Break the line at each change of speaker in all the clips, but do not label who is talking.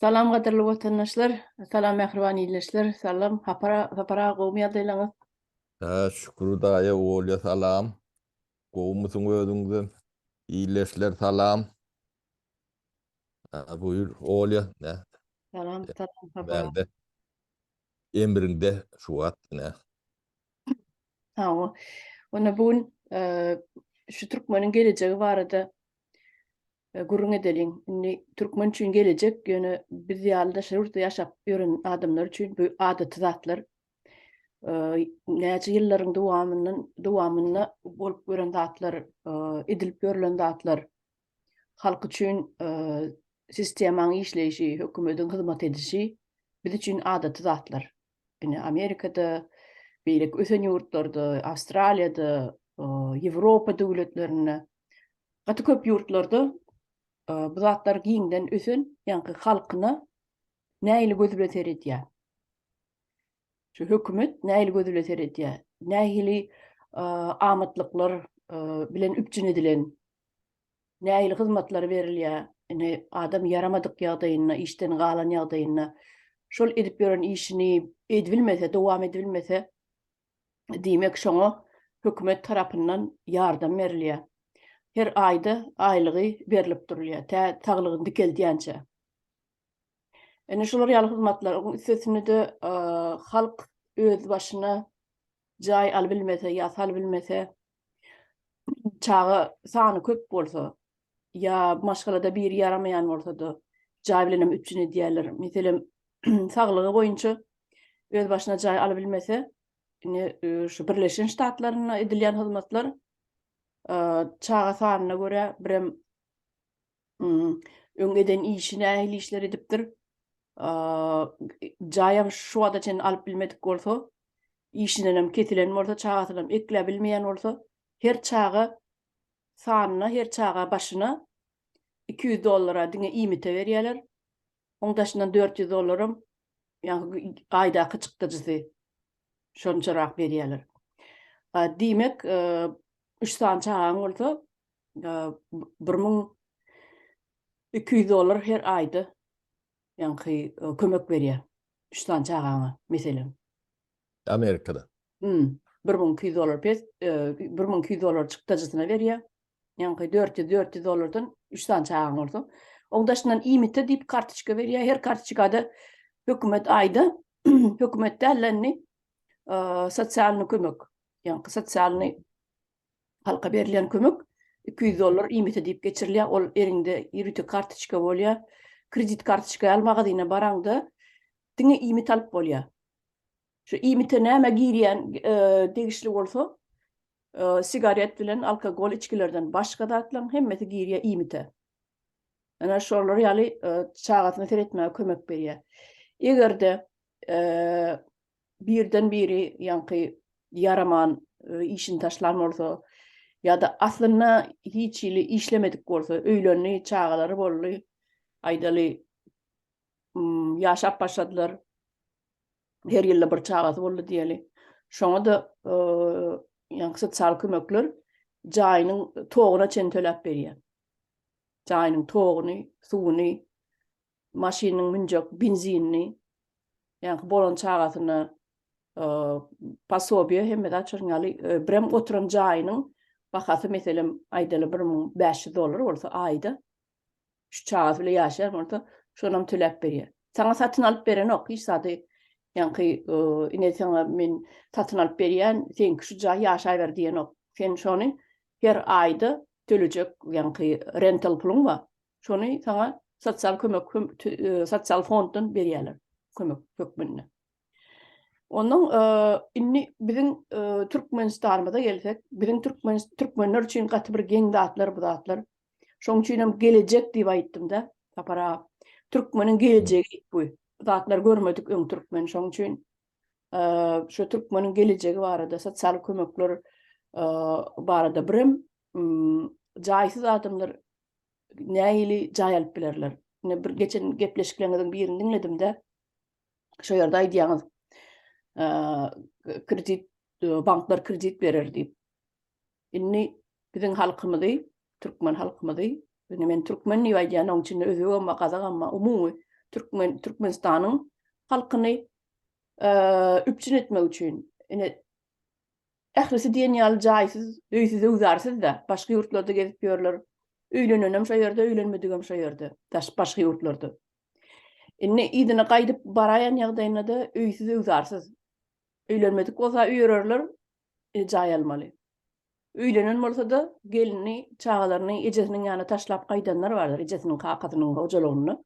Salam gadyrly watandaşlar, salam mähriban ildeşler, salam Hapar Sapar aga gowmy ýagdaýlaňyz?
Hä şükür Hudaýa Olýa salam. Gowumysyň özüňizem? Ildeşler salam. Hä buýur Olýa nä?
Salam salam Sapar aga.
Bärde emriňde şu wagt nä?
Hawa. Onda bu gün şu türkmeniň gelejegi barada gürrüň edeliň. Indi türkmen üçin gelejek, ýöne biz ýaly daşary ýurtda ýaşap ýören adamlar üçin bu adaty zatlar. Näçe ýyllaryň dowamyndan dowamynda bolup gören zatlar, edilip ýörlen zatlar halk üçin sistemaň işleýşi, hökümediň hyzmat edişi biz üçin adaty zatlar. Ine Amerikada, beýleki ösen ýurtlarda, Awstraliýada, Ýewropa döwletlerinde gaty köp ýurtlarda bu zatlar giňden ösen, ýaňky halkyna nähili göz bilen seredýär. Şu hökümet nähili göz bilen seredýär, nähili amatlyklar bilen üpjün edilen, nähili hyzmatlar berilýär, ine adam ýaramadyk ýagdaýynda, işden galan ýagdaýynda şol edip ýören işini edibilmese, dowam edibilmese, diýmek şoňa hökümet tarapyndan ýardam berilýär. Her aýda aýlygy berlip durulýar, tä saglygyny dikeldýänçä. Ine şular ýaly hyzmatlar, onuň üstesine-de halk öz başyna jaý alybilmese ýa salybilmese, çaga sany köp bolsa ýa maşgalada biri ýaramaýan bolsa-da jaý bilen hem üpjün edýärler. Meselem, saglygy boýunça öz başyna jaý alybilmese, indi e, şu Birleşen Ştatlarynda edilýän hyzmatlar e, çaga sanyna görä birem Öň eden işi nähili işler edipdir? Jaýam şu wagta çenli alyp bilmedik bolsa, işinden hem kesilen bolsa, çagasyny hem ekläp bilmeýän bolsa, her çaga sanyna, her çaga başyna 200 dollara diňe iýmite berýärler. Oň daşyndan 400 dollaram ýagny aýdaky çykdajysy şonçarak berýärler. Diýmek, 3 sany çagaň bolsa, 1200 dollar her aýda ýaňky kömek berýär. Üç sany çagaňa, meselem.
Amerikada.
Hmm, 1200 dollar pes, 1200 dollar çykdajysyna berýär. Ýaňky 400 400 dollardan üç sany çagaň bolsa. Oň daşyndan iýmite diýip kartoçka berýär. Her kartoçkada hökümet aýda hökümet däl indi sosialny kömek. Ýaňky sosialny Halka berilýän kömek 200 dollar iýmite diýip geçirilýär. Ol eliňde ýörite kartoçka bolýar. Kredit kartoçka ýaly magazyna baraňda diňe iýmit alyp bolýar. Şu iýmite näme girýän degişli bolsa, sigaret bilen alkogol içgilerden başga zatlaryň hemmesi girýär iýmite. Ene şolar ýaly çagasyna seretmäge kömek berýär. Eger-de birden biri ýaňky ýaraman işini taşlan bolsa ýa-da aslynda hiç hili işlemedik bolsa, öýlendi, çagalary boldy, aýdaly ýaşap başladylar, her ýylda bir çagasy boldy diýeli. Şoňa-da ýaňky sosial kömekler jaýynyň toguna çenli töläp berýär. Jaýynyň toguny, suwuny, maşynyň münjek benzinini, ýaňky bolan çagasyna posobiýe hemme zat şonuň ýaly birem oturan jaýynyň bahasy meselem aýdaly 1500 dollar bolsa aýda şu çagasy bilen ýaşaýan bolsa şonam töläp berýär. Saňa satyn alyp berenok hiç zady ýaňky ine saňa men satyn alyp berýän seňki şu jaý ýaşaýber diýenok. Sen şony her aýda tölejek ýaňky rental puluň bar. Şony saňa sosial kömek sosial fonddan berýärler kömek hökmünde. Ondan indi biziň Türkmenistanymyza gelsek, biziň türkmen türkmenler üçin gaty bir geň zatlar bu zatlar. Şonuň üçin hem gelejek diýip aýtdym-da, Sapar aga. Türkmeniň gelejegi bu. Bu zatlar görmedik öň türkmen. Şonuň üçin şu türkmeniň gelejegi barada, sosial kömekler barada birem jaýsyz adamlar nähili jaý alyp bilerler? Ine bir geçen gepleşikleriňiziň birini diňledim-de, şo ýerde aýdýaňyz, kredit banklar kredit berer diýip. Indi biziň halkymyzy, türkmen halkymyzy, indi men türkmen diýip aýdýan, onuň içinde özbegem bar, gazagam bar, umumy. Türkmen Türkmenistanyň halkyny üpjün etmek üçin ine ählisi diýen ýaly jaýsyz, öýsüz, öwzarsyz-da, başga ýurtlarda gezip ýörler. Öýlenenem şo ýerde, öýlenmedigem şo ýerde, daş başga ýurtlarda. Indi yzyna gaýdyp baraýan ýagdaýynda-da öýsüz, öwzarsyz. Öýlenmedik bolsa öýererler, jaý almaly. Öýlenen bolsa-da, gelnini, çagalaryny ejesiniň ýanyna taşlap gaýdanlar bardyr, ejesiniň, kakasynyň hojalygynda.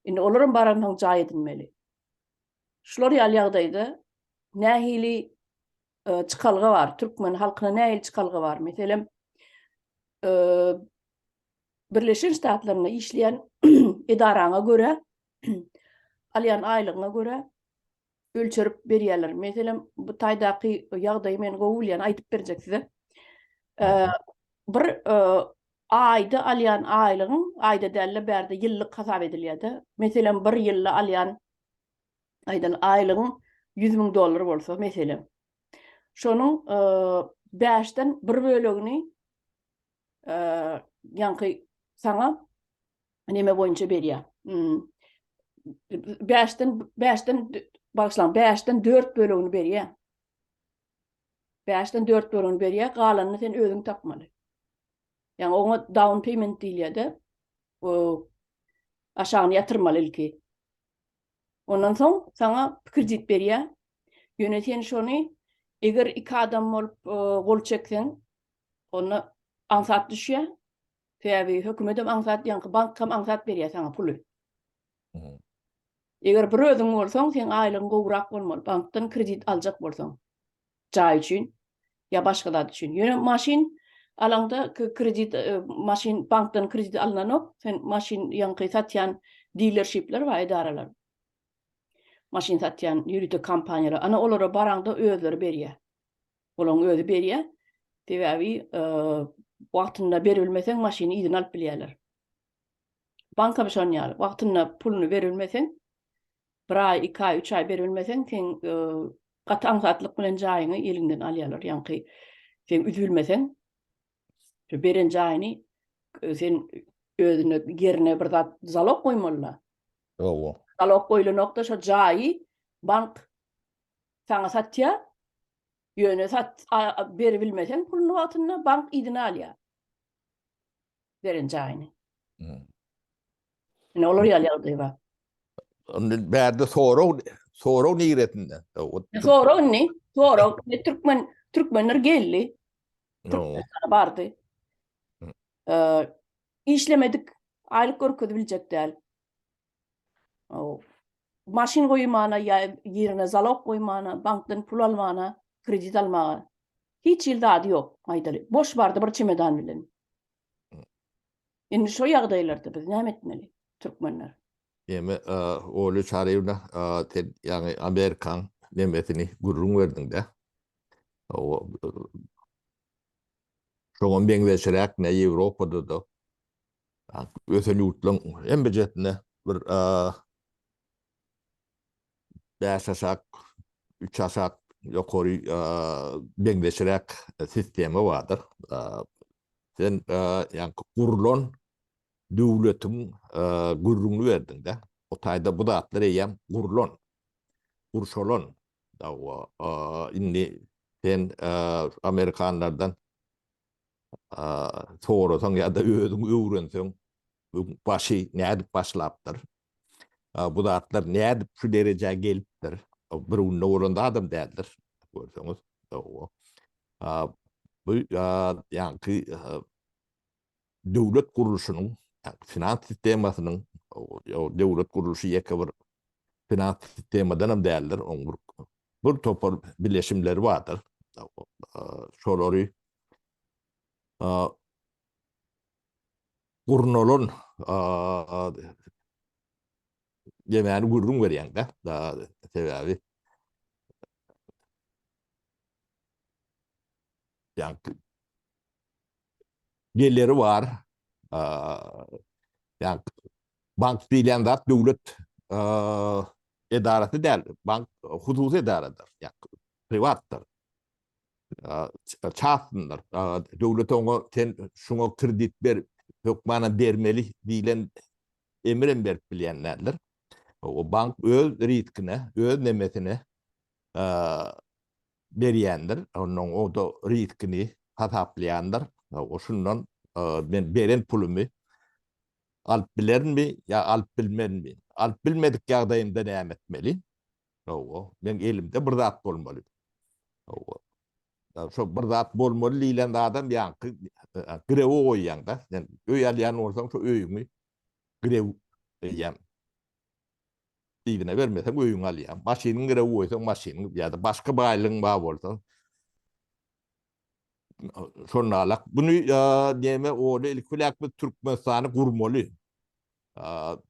Indi olaram baransoň jaý edinmeli. Şular ýaly ýagdaýda nähili çykalga bar? Türkmen halkyna nähili çykalga bar? Meselem, Birleşen Ştatlarynda işleýän edaraňa görä, alýan aýlygyňa görä ölçerip berýärler. Meselem, bu taýdaky ýagdaýy men gowy bilýän, aýdyp berjek size. Bir aýda alýan aýlygyň, aýda däl-de, bärde ýyllyk hasap edilýär-de. Meselem, bir ýylda alýan aýdaly aýlygyň 100 müň dollar bolsa, meselem. Şonuň bäşden bir bölegini ýaňky saňa neme boýunça berýär. Hmm. Bäşden, bäşden, bagyşlaň, bäşden dört bölegini berýär. Bäşden dört bölegini berýär, galanyny sen özüň tapmaly. Ýagny oňa down payment diýilýär-de. O aşagyny ýatyrmaly ilki. Ondan soň saňa kredit berýär. Ýöne sen şony eger iki adam bolup gol çekseň, onda aňsat düşýär. Sebäbi hökümetem aňsat, ýaňky bank hem aňsat berýär saňa puly. Eger bir özüň bolsaň, seň aýlygyň gowrak bolmaly, bankdan kredit aljak bolsaň. Jaý üçin ýa başga zat üçin. Ýöne maşyn alaňda kredit maşyn bankdan kredit alynanok. Sen maşyn ýaňky satýan dilerşipler bar, edaralar. Maşyn satýan ýörite kompaniýalar. Ana olara baraňda özleri berýär. Olaryň özi berýär. Sebäbi wagtynda beribilmeseň maşyny yzyna alyp bilýärler. Bankam şon ýaly. Wagtynda puluny beribilmeseň, bir aý, iki aý, üç aý beribilmeseň, seň gaty aňsatlyk bilen jaýyňy eliňden alýarlar. Ýaňky sen üzülmeseň, şu beren jaýyny sen özüne ýerine bir zat zalog goýmaly-da.
Hawa.
Zalog goýlanokda şo jaýy bank saňa satýar. Ýöne sat beribilmeseň puluny wagtynda bank yzyna alýar. Beren jaýyny. Ine olar ýaly ýagdaý bar.
Indi bärde sorag sorag niresinde?
Sorag indi, sorag indi türkmen türkmenler geldi. Türkmenistana bardy. Işlemedik, aýlyk görkezip biljek däl. Maşyn goýmana ýa ýerine zalog goýmana, bankdan pul almana, kredit almaga hiç hili zady ýok, aýdaly. Boş bardy bir çemedan bilen. Indi şo ýagdaýlarda biz näme etmeli, türkmenler?
Ýeme, Olýa Çaryýewna, sen ýaňy Amerikaň nemesini gürrüň berdiň-dä. Şoňa meňzeşräk ne Ýewropada-da ösen ýurtlaryň hemmejesinde bir bäş aşak, üç aşak ýokary meňzeşräk sistema bardyr. Sen ýaňky gurlan döwletiň gürrüňini berdiň-de. O taýda bu zatlar eýýäm gurlan, gurşalan. Indi sen amerikanlardan sorasaň ýa-da özüň öwrenseň, bu başy nädip başlapdyr? Bu zatlar nädip şu derejä gelipdir? Bir günde bolan zadam däldir, görseňiz. Bu ýaňky döwlet gurluşynyň, finans sistemasynyň, döwlet gurluşy ýeke bir finans sistemadan hem däldir, oň bir bir topar bileşimleri bardyr. Şolary gurnalan ýemäni gürrüň berýäň-de, sebäbi ýaňky geliri bar. Ýaňky bank diýilýän zat döwlet edarasy däl, bank hususy edaradyr, ýa priwatdyr. Çastyndyr. Döwlet oňa sen şuňa kredit ber, hökmanam bermeli diýlen emrem berip bilýän däldir. O bank öz riskine, öz nemesine berýändir. Ondan o da riskini hasaplaýandyr. O şundan men beren pulumy alyp bilerinmi ýa alyp bilmerinmi? Alyp bilmedik ýagdaýymda näme etmeli? Hawa, meň elimde bir zat bolmaly. Hawa. Şo bir zat bolmaly diýlen zadam ýaňky girewe goýýaň-da. Sen öý alýan bolsaň, şo öýüňi girew edýäň. Yzyna bermeseň öýüňi alýaň. Maşynyňy girew goýsaň, maşynyňy ýa-da başga baýlygyň bar bolsa, şonda alak. Buny näme oly ilki bilen biz Türkmenistany gurmaly.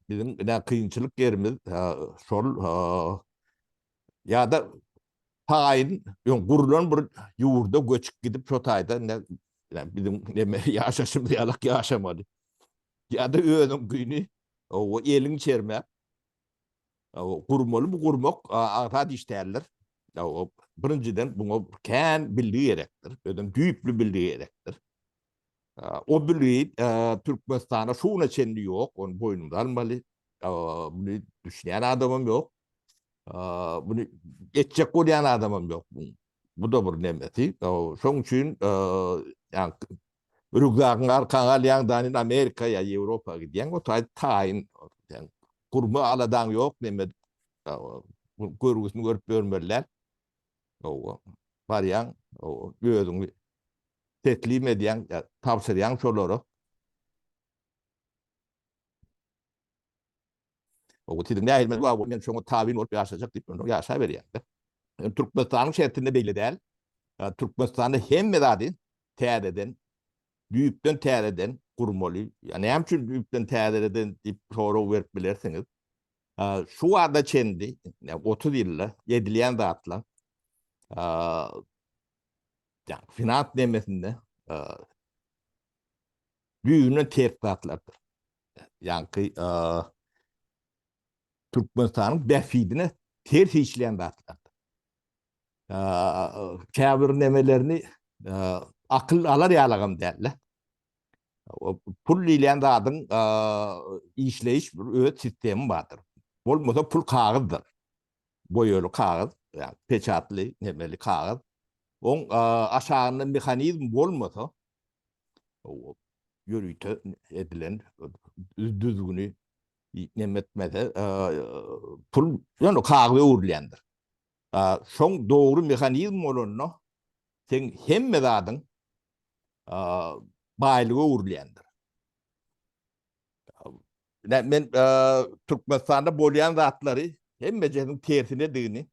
Biziň ine kynçylyk ýerimiz şol ýa-da taýyn öň gurlan bir ýurda göçüp gidip şo taýda ine biziň neme ýaşaşymyz ýalak ýaşamaly. Ýa-da özüň güni o eliň çermäp gurmaly bu gurmak aňsat iş däldir. Birinjiden buňa kän bilgi gerekdir. Özem düýpli bilgi gerekdir. O bilgi Türkmenistanda şu güne çenli ýok, ony boýnumyza almaly. Muny düşünýän adamam ýok. Muny etjek bolýan adamam ýok. Bu-da bir nemesi. Şoň üçin rýukzagyňy arkaňa alýaň, danin Amerika ýa Ýewropa gidýäň, o taý taýyn. Gurma aladaň ýok, neme görgüsini görüp ýörmeli däl. Barýaň, özüňi teslim edýäň, tabşyrýaň şolara. O siziň nähili bar, men şoňa tabyn bolup ýaşajak diýip, onda ýaşaberýäň-de. Ýöne Türkmenistanyň şertinde beýle däl. Türkmenistanda hemme zady täzeden, düýpden täzeden gurmaly. Ýa näme üçin düýpden täzeden diýip sorag berip bilersiňiz. Şu wagta çenli, 30 ýylda edilýän zatlar ýa finans nemesinde düýbünden ters zatlardyr. Ýaňky Türkmenistanyň bähbidine ters işleýän zatlardyr. Käbir nemelerini akyl alar ýalagam däl-de. Pul diýlen zadyň işleýiş bir öz sistemi bardyr. Bolmasa pul kagyzdyr. Boýaly kagyz, ýa peçatly nemeli kagyz. Oň aşagynda mehanizm bolmasa, ýörite edilen düzgüni neme etmese, pul ýöne kagyza öwrülýändir. Şoň dogry mehanizm bolanda, seň hemme zadyň baýlyga öwrülýändir. Men Türkmenistanda bolýan zatlary hemmejesiniň tersinedigini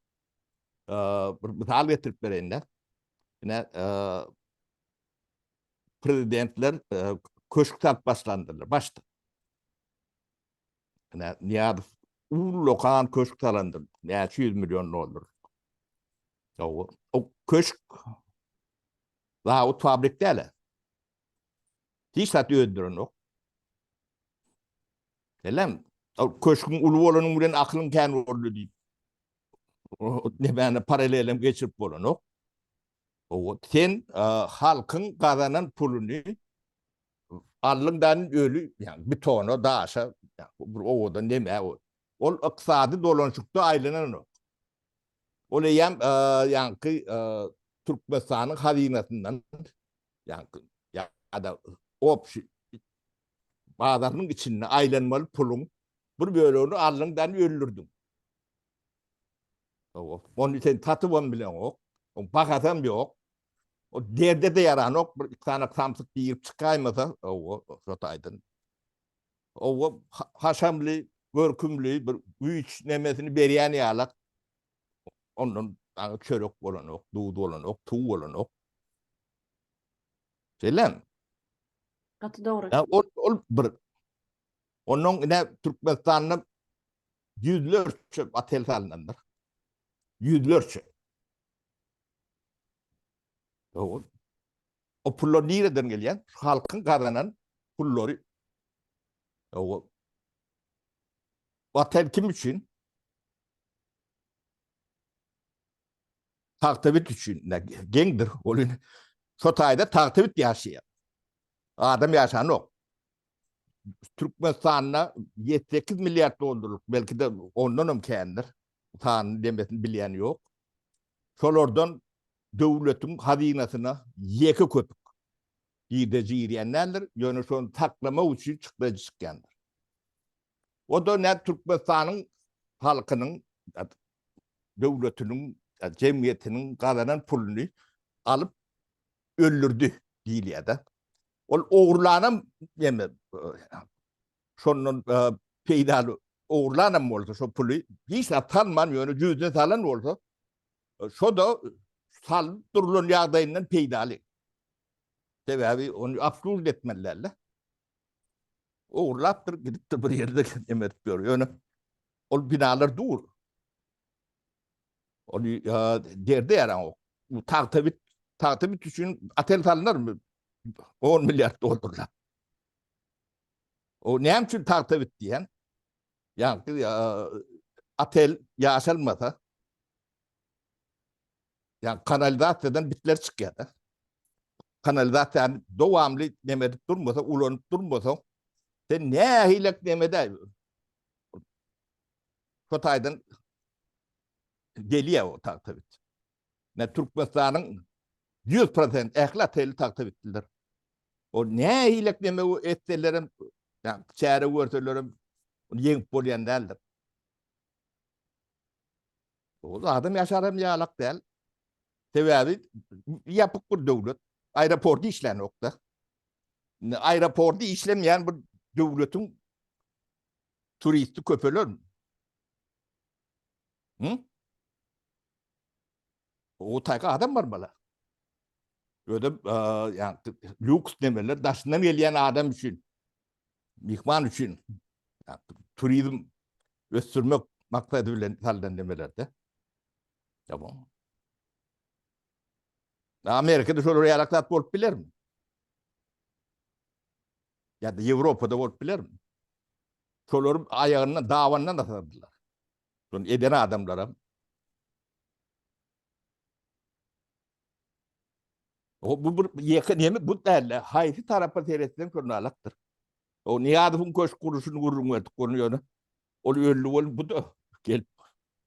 bir mysal getirip bereýin-de. Ine, prezidentler köşk salyp başlandyrlar başda. Ine, Nyýazow ullakan köşk salandyr, näçe ýüz million dollar. O köşk zawod fabrik däl. Hiç zat öndürenok. Elem, köşgüň uly bolanyň bilen akylyň kän boldy diýip. Nemäni paralelem geçirip bolanok. O sen halkyň gazanan puluny aldyňdan öli, ýa betona, daşa, bir owadan neme ol. Ol ykdysady dolanşykda aýlananok. Ol eýýäm ýaňky Türkmenistanyň hazynasyndan ýaňky ýa-da obşi bazarynyň içinde aýlanmaly puluň bir bölegini aldyňdan öldürdiň. Ony sen satybam bileňok. Oň bahasam ýok. O derde-de ýaranok. Bir iki sany samsyk girip çykaýmasa, owo, şo taýdan. Owo, haşamly, görkümli bir güýç nemesini berýän ýalak. Ondan dagy çörek bolanok, duz bolanok, suw bolanok. Şeýlemi?
Gaty dogry.
Ýa ol, ol bir. Ondan ine Türkmenistanda ýüzlerçe otel salynandyr. Ýüzlerçe. Dogry. O pullar nireden gelýär? Şu halkyň gazanan pullary. Dogry. Otel kim üçin? Tagtabit üçin. Geňdir. Ol şo taýda tagtabit ýaşaýar. Adam ýaşanok. Türkmenistanda 7-8 milliard dollarlyk, belki-de ondan hem kändir. Sanyny demesini bilýän ýok. Şolardan döwletiň hazynasyna ýeke köpük girdeji girýän däldir, ýöne şony saklamak üçin çykdajy çykýandyr. O-da nä Türkmenistanyň halkynyň, döwletiniň, jemgyýetiniň gazanan puluny alyp öldürdi diýilýär-de. Ol ogurlanam ýene şondan peýdaly ogurlanam bolsa şo puly hiç zat salman ýöne jübüsine salan bolsa şo-da salyp durulan ýagdaýyndan peýdaly. Sebäbi ony obslužit etmeli däl-de. Ogurlapdyr, gidipdir bir ýerde neme edip ýör. Ýöne ol binalar dur. Ol derde ýaranok. Bu tagtabit, tagtabit üçin otel salynarmy? 10 milliard dollarlap. O näme üçin tagtabit diýen? Ýagny otel ýaşalmasa, ýagny kanalizasiýadan bitler çykýar-da. Kanalizasiýany dowamly neme edip durmasa, ulanyp durmasa, sen nähilek nemede şo taýdan gelýär o tagtabit. Ne Türkmenistanyň 100% ähli oteli tagtabitlidir. O nähilek neme etselerem, ýa çäre görselerem ony ýeňip bolýan däldir. O adam ýaşaram ýalak däl. Sebäbi ýapyk bir döwlet. Aeroporty işlänokda. Aeroporty işlemeýän bir döwletiň turisti köpelermi? Hı? O taýka adam barmaly. Özem ýa lýuks nemeler daşyndan gelýän adam üçin, myhman üçin turizm ösdürmek maksady bilen salynan nemelerde. Tamam. Amerikada şolar ýalak zat bolup bilermi? Ýa-da Ýewropada bolup bilermi? Şolary aýagyndan, dabanyndan asardylar. Şony eden adamlaram O bu bir ýeke neme bu däl. Haýsy tarapa seretseň şonda alakdyr. O Nyýazowyň köşk gurluşyny gürrüň berdik ony ýöne. Ol öldi welin bu da gelip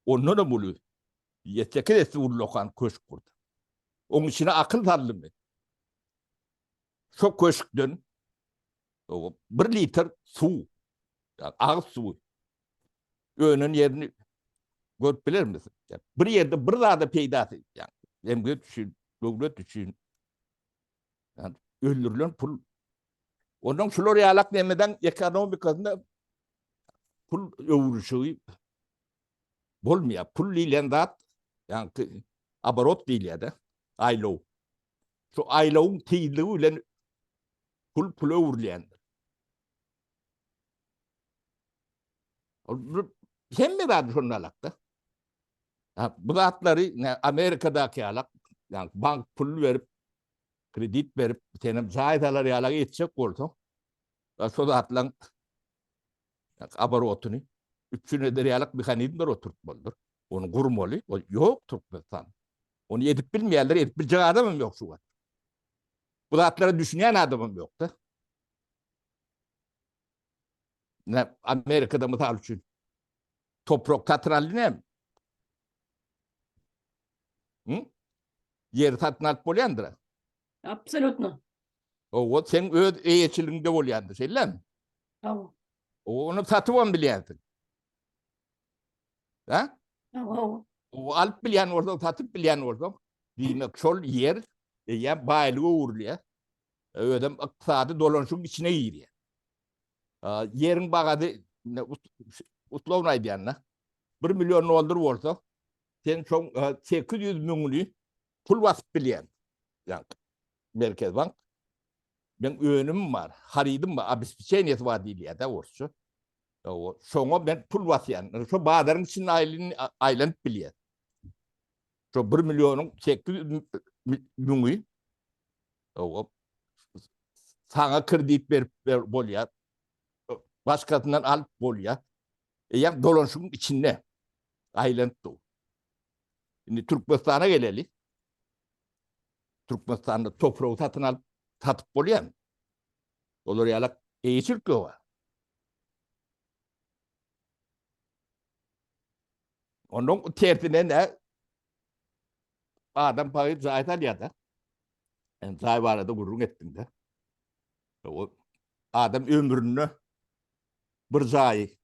ondan hem uly 7-8 esse ullakan köşk gurdy. Oň içine akyl saldymy? Şo köşkden bir litr suw, agyz suwy önen ýerini görüp bilermisiň? Bir ýerde bir zada peýdasy, ýagny jemgyýet üçin, döwlet üçin ýagny öldürilen pul. Ondan şular ýalak nemeden ekonomikasynda pul öwrüşigi bolmaýar. Pul diýlen zat, ýagny oborot diýilýär-de, aýlaw. Şu aýlawyň tizligi bilen pul pula öwrülýändir. Hemme zady şonda alakda. Bu zatlary Amerikadaky ýalak, ýagny bank pul berip, kredit berip, senem jaý salar ýalak etjek bolsaň, şo zatlaryň oborotyny üpjün eder ýalak mehanizmler oturtmalydyr. Ony gurmaly. Ol ýok Türkmenistan. Ony edip bilmeýärler, edip biljek adam hem ýok şu wagt. Bu zatlara düşünýän adam hem ýok-da. Ne Amerikada mysal üçin toprak satyn aldy näme? Hı? Ýeri satyn alyp bolýandyr.
Absolutno.
Owa, sen öz eýeçiligiňde bolýandyr, şeýlemi?
Hawa.
Ony satyp hem bilýänsiň. Ha?
Hawa.
O alyp bilýän bolsaň, satyp bilýän bolsaň, diýmek şol ýer eýýäm baýlyga öwrülýär. Özem ykdysady dolanyşygyň içine girýär. Ýeriň bagasy uslowny aýdýan-da, 1 million dollar bolsa, sen şoň 800 müňüni pul basyp bilýän. Ýa Merkez bank men önümim bar, harydym bar, obespeçeniýesi bar diýilýär-de orsça. Şoňa men pul basýan. Şo bazaryň içinde aýlanyp bilýär. Şo 1 millionyň 800 müňi saňa kredit berip bolýar. Başgasyndan alyp bolýar. Eýýäm dolanyşygyň içinde aýlanyp dur. Indi Türkmenistana geleli. Türkmenistanda topragy satyn alyp satyp bolýarmy? Olar ýalak eýeçilik ýok. Onuň tersine ne adam paýy jaý salýar-da. Yani jaý barada gürrüň etdiň-de. O adam ömründe bir jaýy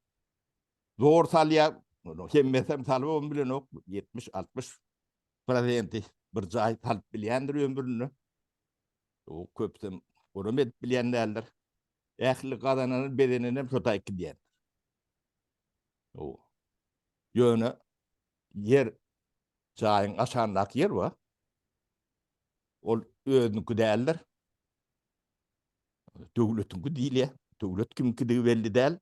zor salýar. Hemmesem salyp hem bilenok. 70-60 prosenti bir jaý salyp bilýändir ömründe. O köpüsem onam edip bilýän däldir. Ähli gazanany bezenenem şo taýy gidýändir. O. Ýöne ýer jaýyň aşagyndaky ýer bar. Ol özüniňki däldir. Döwletiňki diýilýär. Döwlet kimkidigi belli däl.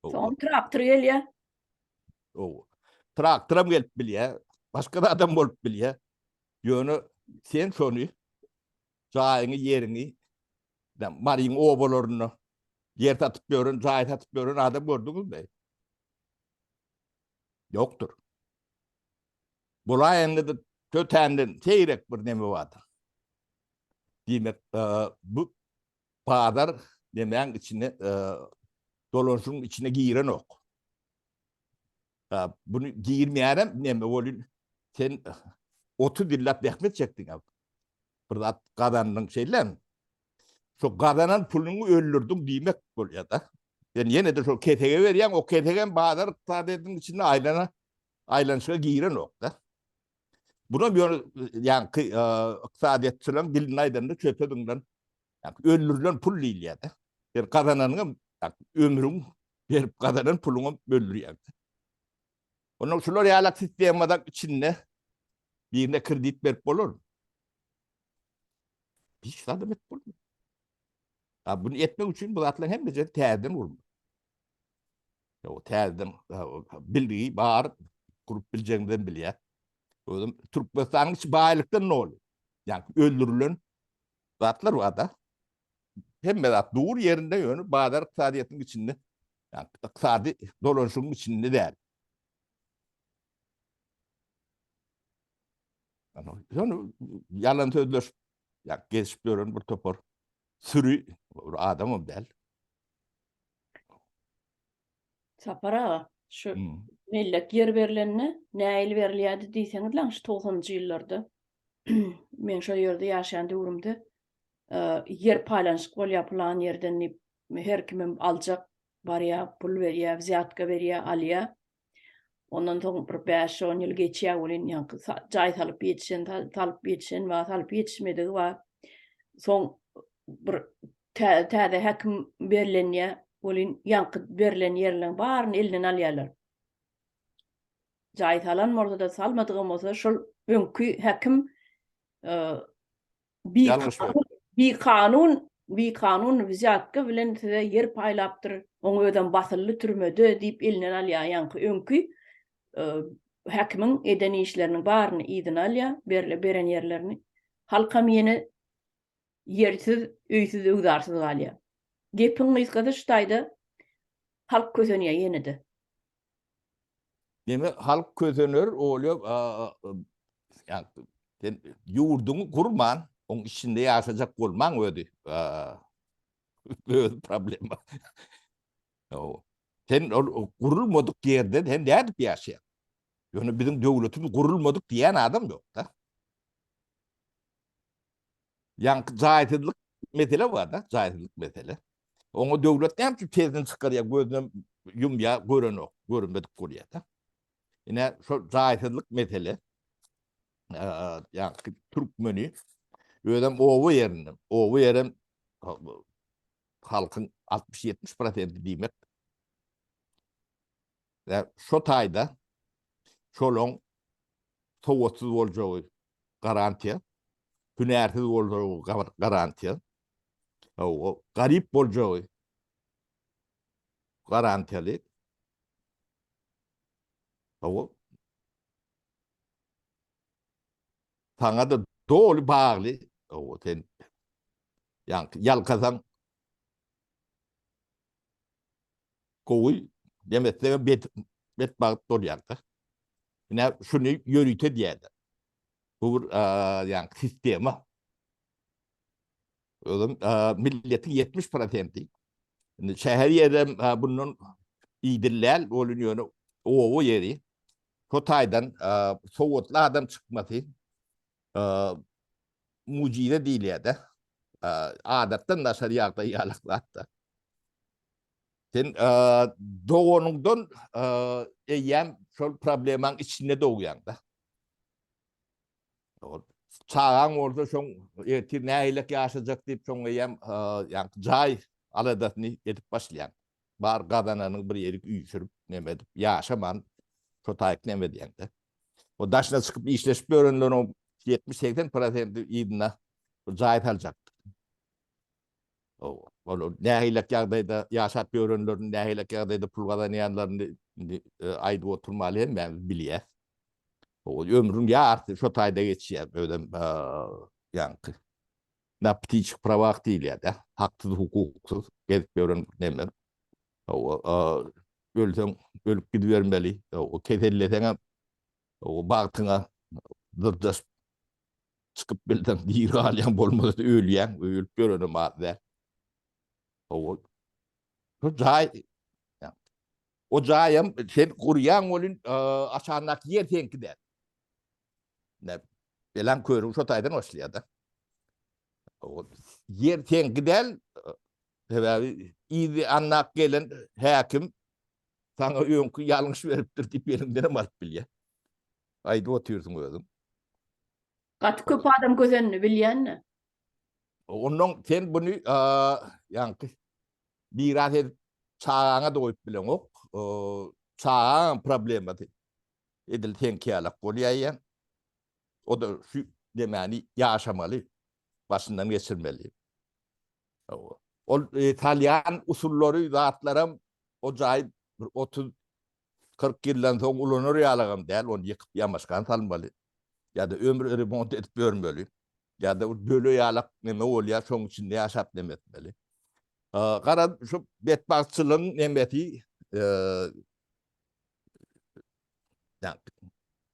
Soň traktor gelýär.
O. Traktoram gelip bilýär. Başga da adam bolup bilýär. Ýöne sen şony jaýyňy, ýeriňi Maryň obalarynda ýer satyp ýören, jaý satyp ýören adam gördüňizmi? Ýokdur. Bolaýanda-da tötänden seýrek bir neme bardyr. Diýmek, bu bazar nemäň içine, dolanyşygyň içine girenok. Bunu girmeýänem neme bolýar? Sen 30 ýyllap zähmet çekdiň. Bir zat gazandyň şeýlemi? Şo gazanan puluňy öldürdiň diýmek bolýar-da. Sen ýene-de şol kesege berýäň, o kesegem bazar ykdysadyýetiniň içinde aýlana aýlanyşyga girenok-da. Bunam ýöne ýaňky ykdysadyýetçileriň dilinde aýdanda çöpe zyňlan, öldürilen pul diýilýär-de. Sen gazananyňam ömrüň berip gazanan puluňam öldürýäň. Ondan şular ýaly sistemada içinde birine kredit berip bolarmy? Hiç zadam etip bolmaz. Ha, bunu etmek üçin bu zatlaryň hemmesi täzeden gurmaly. O täzeden bilgi bar, gurup biljegiňizem bilýär. Özüm Türkmenistanyň içi baýlykdan doly. Ýagny öldürilen zatlar bar da. Hemme zat dur ýerinde ýöne bazar ykdysadyýetiniň içinde, ýagny ykdysady dolanyşygyň içinde däl. Ýöne ýalan sözleşip, ýa gezişip ýören bir topar süri bir adamam däl.
Sapar aga, şu hmm. mellek ýer berlende nähili berilýärdi diýseňizläň şu 90-njy ýyllarda. Men şo ýerde ýaşaýan döwrümde e, ýer paýlanyşyk bolýar plan ýerden diýip her kimem aljak barýar, pul berýär, wzýatka berýär, alýar. Ondan soň bir bäş-on ýyl geçýär welin, ýaňky jaý salyp ýetişen, salyp ýetişen bar, salyp ýetişmedigi bar. Soň bir täze häkim berlenýär welin, ýaňky berlen ýerleň baryny elinden alýarlar. Jaý salan bolsa-da, salmadygam bolsa, şol öňki häkim Bikanun, bikanun wzýatka bilen size ýer paýlapdyr, oň özem basyldy türmede diýip elinden alýar, ýaňky öňki häkimiň eden işleriniň baryny yzyna alýar, berle beren ýerlerini. Halkam ýene ýersiz, öýsüz, öwzarsyz galýar. Gepiň gysgasy şu taýda halk kösenýär ýene-de.
Demek halk kösener olýa sen ýurduňy gurman, oň içinde ýaşajak bolmaň özi. Özi problema. Sen ol gurulmadyk ýerde sen nädip ýaşaýaň? Ýöne biziň döwletimiz gurulmadyk diýen adam ýok-da. Ýaňky jaýsyzlyk mesele bar-da, jaýsyzlyk mesele. Oňa döwlet näme üçin tezden çykarýar, gözünem ýumýar, görenok, görünmedik bolýar-da. Ine, şol jaýsyzlyk mesele ýaňky türkmeni özem oba ýerinden, oba ýerem halkyň 60-70 prosenti diýmek. Şo taýda şolaň sowatsyz boljagy garantiýa, hünärsiz boljagy garantiýa, garyp boljagy garantiýaly. Hawa. Saňa-da doly bagly, hawa, sen ýaňky ýalkasaň gowy demesegem bet betbagt bolýar-da. Ine şuny ýörite diýýärler. Bu bir ýaňky sistema. Özüm milletiň 70 prosenti. Indi şäher ýerem bundan idil däl, ol ýöne oba ýeri. Şo taýdan sowatly adam çykmasy mujize diýilýär-de. Adatdan daşary ýagdaý ýaly zat-da. Sen doganyňdan eýýäm şol problemaň içinde dogýaň-da. Çagaň bolsa şoň ertir nähilek ýaşajak diýip şoň eýýäm ýaňky jaý aladasyny edip başlaýaň. Bar gazananyň bir ýerik üýşürip neme edip ýaşaman şo taýyk neme edýäň-de. O daşyna çykyp işleşip ýörenleriň 70-80 prosenti yzyna jaý saljak. Ol nähilek ýagdaýda ýaşap ýörenlerini, nähilek ýagdaýda pul gazanýanlaryny indi aýdyp oturmaly hemmämiz bilýäs. O ömrüň ýarysy şo taýda geçýär, özem ýaňky na ptiçih prawah diýilýär-de, haksyz, hukuksyz gezip ýören neme. Ölseň ölüp gidibermeli, keselleseňem bagtyňa dyrjaşyp çykyp bilseň diri galýaň, bolmasa ölýäň, ölüp ýörenem az däl. Hawa. Şu jaý o jaýam sen gurýaň welin aşandaky ýer seňki däl. Ne belaň körügi şo taýdan başlaýar-da. Ýer seňki däl, sebäbi yzy annak gelen häkim saňa öňki ýalňyş beripdir diýip eliňdenem alyp bilýär. Aýdyp otyrsyň özüň.
Gaty köp adam gözenini bilýän-de.
Ondan sen buny ýaňky miras edip çagaňa-da goýup bileňok. Çagaňam problemasy edil seňki ýalak bolýaýýa. O-da şu demäni ýaşamaly, başyndan geçirmeli. Ol salýan usullary, zatlaram o jaý bir 30 40 ýyldan soň ulanar ýalagam däl, ony ýykyp ýamaşgan salmaly. Ýa-da ömür remont edip ýörmeli. Ýa-da bir böle ýalak neme bolýar, şoň içinde ýaşap neme etmeli. Garaz, şu betbagtçylygyň nemesi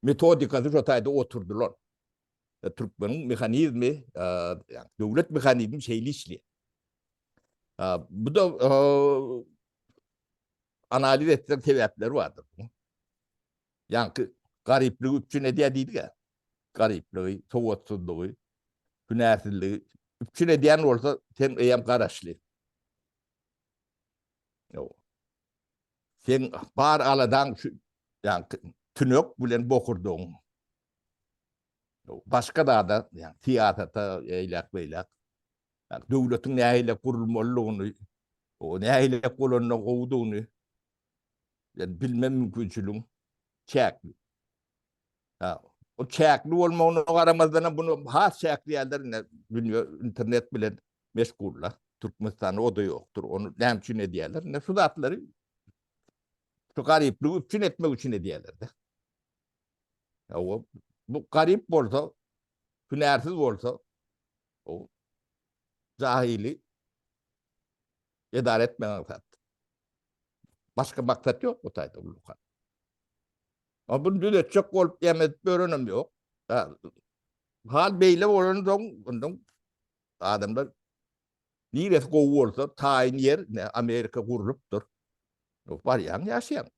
metodikasy şo taýda oturdylar. Türkmeniň mehanizmi, döwlet mehanizmi şeýle işleýär. Bu da analiz etseň sebäpleri bardyr. Ýaňky garyplygy üpjün edýär diýdik-ä. Garyplygy, sowatsyzlygy, hünärsizligi üpjün edýän bolsa, sen eýýäm garaşly. Ýok. Sen bar aladaň şu ýaňky tünek bilen bokurdagyň. Başga zada, ýa syýasata eýläk-beýläk döwletiň nähili gurulmalydygyny, o nähili bolanda gowudygyny yani bilme mümkinçiligiň çäkli. Ha, o çäkli bolmagyna garamazdan hem bunu has çäkli ýerler ine dünýä internet bilen meşgullar. Türkmenistanda o da ýokdur. Onu näme üçin edýärler? Ine şu zatlary şu garyplygy üpjün etmek üçin edýärler de. Ya o bu garyp bolsa, hünärsiz bolsa, o jahili edara etmek aňsat. Başga maksat ýok bu taýda ulluka. Ama bunu düzetjek bolup ýem edip ýörenem ýok. Hal beýle bolansoň, ondan adamlar niresi gowy bolsa, taýyn ýer, ne Amerika gurlupdyr. Barýaň, ýaşaýaň.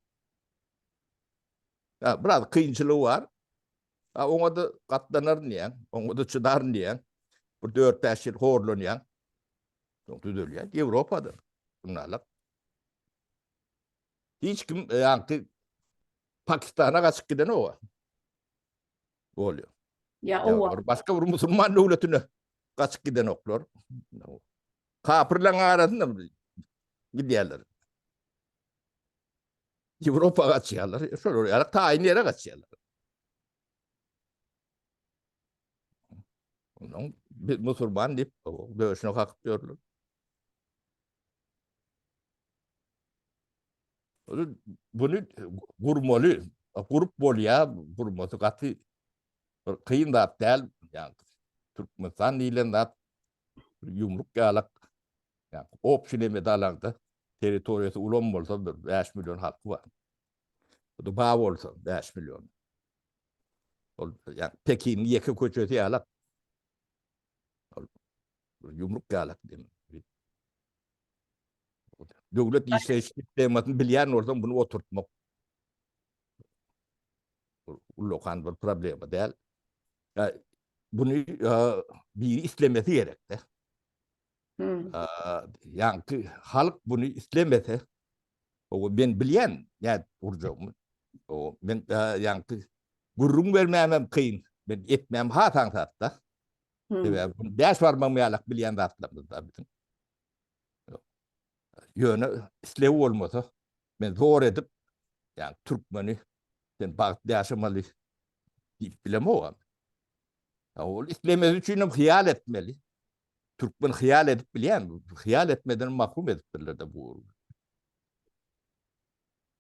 Ha, biraz kynçylygy bar. Ha, oňa da gatlanaryn diýýäň, oňa da çydaryn diýýäň. Bir 4-5 ýyl horlanýaň. Soň düzelýär. Ýewropada bunlarlar. Hiç kim ýaňky Pakistana gaçyp giden owa. Bolýar.
Ýa owa.
Başga bir musulman döwletine gaçyp giden oklar. Kapyrlaryň arasynda gidýärler. Ýewropa gaçýarlar. Şolar ýaly taýyn ýere gaçýarlar. Ondan biz musulman diýip döşüne kakyp ýörler. Bunu gurmaly, gurup bolýar, gurmasy gaty bir kyn zat däl. Ýa Türkmenistan diýlen zat ýumruk ýalak Ýa obşi nemede alaňda territoriýasy ulam bolsa bir 5 million halky bar. Bu da bar bolsa 5 million. Ol ýa Pekiniň ýeke köçesi ýalak. Ol ýumruk ýalak diýim. Döwlet işleýiş sistemasyny bilýän bolsaň bunu oturtmak. Ullakan bir problema däl. Bunu biri islemesi gerekde. Hmm. Ýaňky halk bunu islemese, o men bilýän nädip gurjagymy. O men ýaňky gürrüň bermämem kyn. Men etmäm has aňsat-da. Hmm. Sebäbi bunu bäş barmagym ýalak bilýän zatlarymyz da biziň. Ýöne isleg bolmasa, men zor edip, ýagny türkmeni sen bagtly ýaşamaly diýip bilemok. Ol islemesi üçin hem hyýal etmeli. Türkmen hyýal edip bilýän, hyýal etmeden mahrum edipdirler-de bu.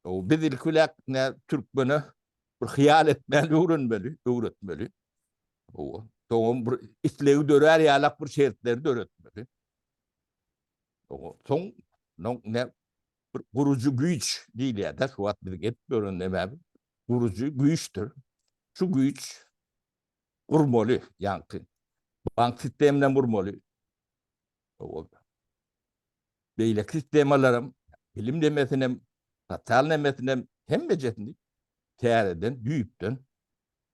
O biz ilki bilen ne türkmene bir hyýal etmäni öwrenmeli, öwretmeli. O soňam bir islegi dörär ýalak bir şertleri döretmeli. O soň ne bir gurujy güýç diýilýär-de, şu wagt biziň edip ýören nämämiz gurujy güýçdür. Şu güýç gurmaly, ýaňky bank sisteminem gurmaly. Beýleki sistemalaram, bilim nemesinem, sosial nemesinem hemmejesini täzeden, düýpden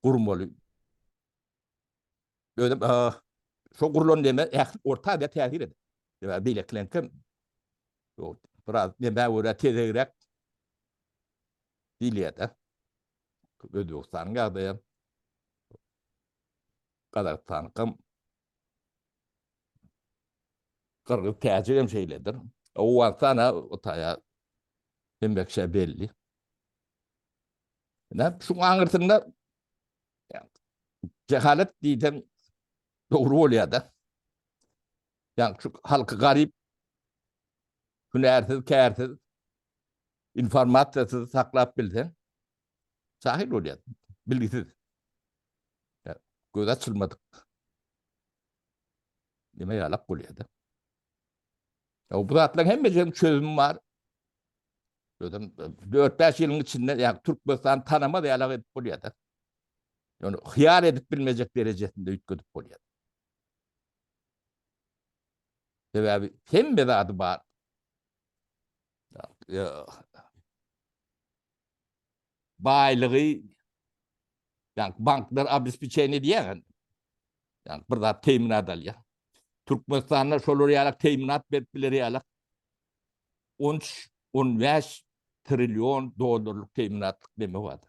gurmaly. Özem şo gurlan neme ähli Orta Aziýa täsir eder. Sebäbi beýlekileňkem biraz nemä görä tezegräk diýilýär-de. Özbegistanyň ýagdaýam Gazagystanyňkam Gyrgyz täjigem şeýledir. Owganystan-a o taýa hemme kişä belli. Ine, şuň aňyrsynda jehalet diýseň dogry bolýar-da. Ýagny şu halky garyp, hünärsiz, kärsiz, informasiýasyz saklap bilseň, jahil bolýar, bilgisiz. Gözi açylmadyk. Neme ýalak bolýar-da. Ya bu zatlaryň hemmesiniň çözümi bar. Özem 4-5 ýylyň içinde ýa Türkmenistan tanamaz ýalak edip bolýar-da. Ýöne hyýal edip bilmejek derejesinde üýtgedip bolýar. Sebäbi hemme zady bar. Baýlygy ýa banklar obespeçeniýe edýär. Ýa bir zat teminat alýar. Türkmenistanda şolar ýalak teminat berip biler ýalak 13 15 trillion dollarlyk teminatlyk neme bar.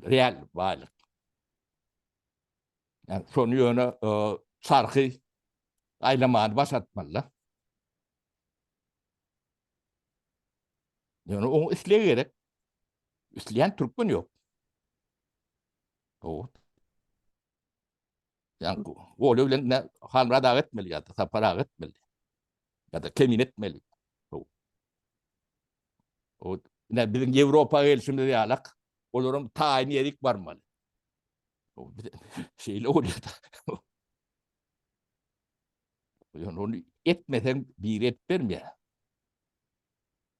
Real baýlyk. Yani şony ýöne çarhy aýlamany başartmaly. Ýöne oň islegi gerek. Isleýän türkmen ýok. O. Yani goly bilen ne Halmyrat aga etmeli ýa-da Sapar aga etmeli. Ýa-da Kemin etmeli. O. O ne biziň Ýewropa gelşimiz ýalak, olaryň taýyn ýerik barmaly. Şeýle bolýar. Ýöne ony etmeseň biri edip bermeýär.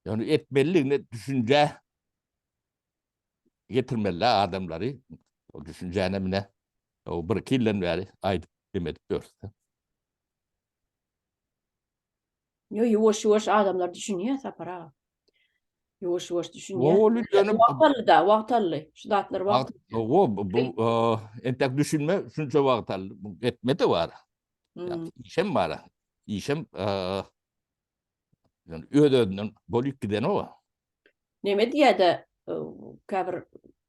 Ýöne etmeliligine düşünje getirmeli adamlary. O düşünjäni mine o bir iki ýyldan bäri aýdyp dem edip ýörüs.
Ýo ýuwaş-ýuwaş adamlar düşünýär Sapar aga. Ýuwaş-ýuwaş düşünýär.
Ol ýöne
wagt aldy da, wagt aldy. Şu zatlar
wagt. O bu entek düşünme şunça wagt aldy. Etme de bar. Hmm. Işem bar. Işem yani öz-özünden bolup giden o.
Neme diýýär-de käbir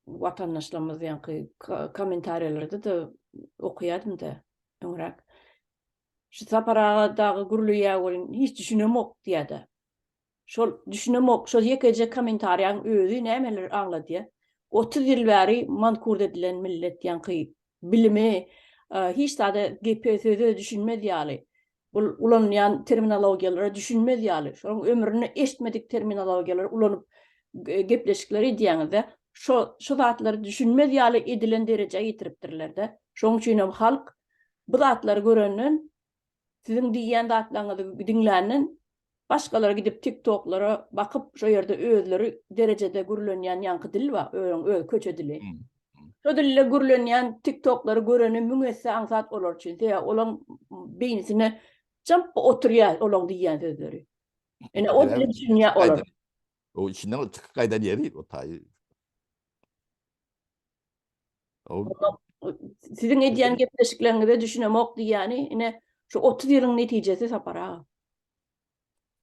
watandaşlarymyz ýaňky kommentariýalarda da okaýardym-da öňräk. Şu Sapar aga dagy gürleýär welin hiç düşünemok diýýär-de. Şol düşünemok, şol ýekeje kommentariýaň özi nämeleri aňladýar? 30 ýyl bäri mankurt edilen millet ýaňky bilimi hiç zada gepe söze düşünmez ýaly, bul ulanylýan terminologiýalara düşünmez ýaly, şonuň ömründe eşitmedik terminologiýalary ulanyp gepleşikler edýäňizde, şo şu zatlary düşünmez ýaly edilen derejä ýetiripdirlerde. Şonuň üçin hem halk bu zatlary görenden Siziň diýýän zatlaryňyzy diňländen başgalar gidip tiktoklara bakyp şo ýerde özleri derejede gürlenýän ýaňky dil bar öň öz köçe dili. Şo dilde gürlenýän tiktoklary göreni müň esse aňsat olar üçin. Sebäbi olaň beýnisine jamp oturýar olaň diýýän sözleri. Ine o dile düşünýär olar.
O içinden çykyp gaýdan ýeri o taýy.
Siziň edýän gepleşikleriňize düşünemok diýýäni, ine, şu 30 ýylyň netijesi Sapar aga.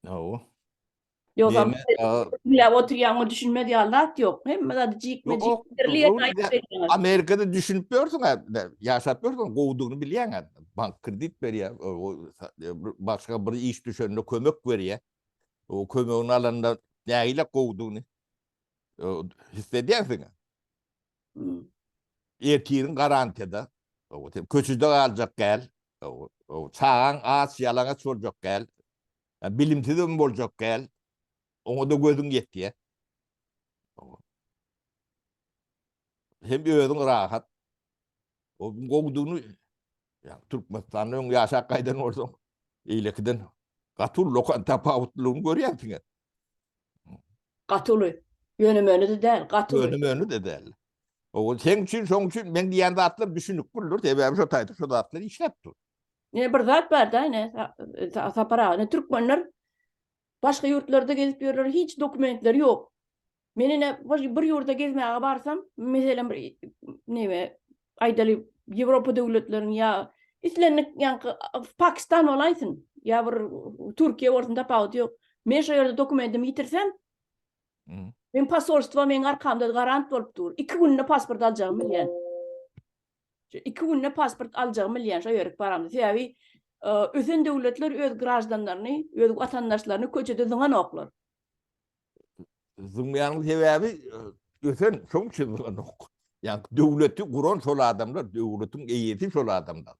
Hawa.
Ýogsam diňläp oturýaňa düşünmez ýaly zat ýok. Hemme zady jikme-jik ýerli ýerine aýdyp berýäňiz.
Amerikada düşünip ýörsüň-ä, ýaşap ýörsüň, gowudygyny bilýäň-ä. Bank kredit berýär, başga bir iş düşende kömek berýär. O kömegini alanda nähili gowudygyny his edýärsiň. Ertiriň garantiýada. Köçede galjak däl. Çagaň aç, ýalaňaç boljak däl. Bilimsizem boljak däl. Oňa-da gözüň ýetýär. Hem özüň rahat. O gowudygyny ýa Türkmenistanda öň ýaşap gaýdan bolsaň, eýlekiden gaty uly lokan tapawutlylygyny görýänsiň.
Gaty uly. Ýöne-möne-de däl, gaty uly.
Ýöne-möne-de däl. O seň üçin, şoň üçin meň diýýän zatlarym düşüniklidir, sebäbi şo taýda şo zatlar işläp dur.
Ine bir zat bar-da ine Sapar aga, ine türkmenler başga ýurtlarda gezip ýörler, hiç dokumentleri ýok. Men ine bir ýurda gezmäge barsam, meselem bir neme aýdaly Ýewropa döwletleriniň ýa islendik ýaňky Pakistan bolaýsyn ýa bir Türkiýe bolsun tapawudy ýok. Men şo ýerde dokumentimi ýitirsem, men posolstwo meň arkamda garant bolup dur. 2 günde pasport aljagymy bilýän. Şu 2 günde pasport aljagymy bilýän şo ýerik baramda. Sebäbi ösen döwletler öz graždanlaryny, öz watandaşlaryny köçede zyňanoklar.
Zyňmaýanyň sebäbi ösen, şoň üçin zyňanok. Ýagny döwleti guran şol adamlar, döwletiň eýesi şol adamlar.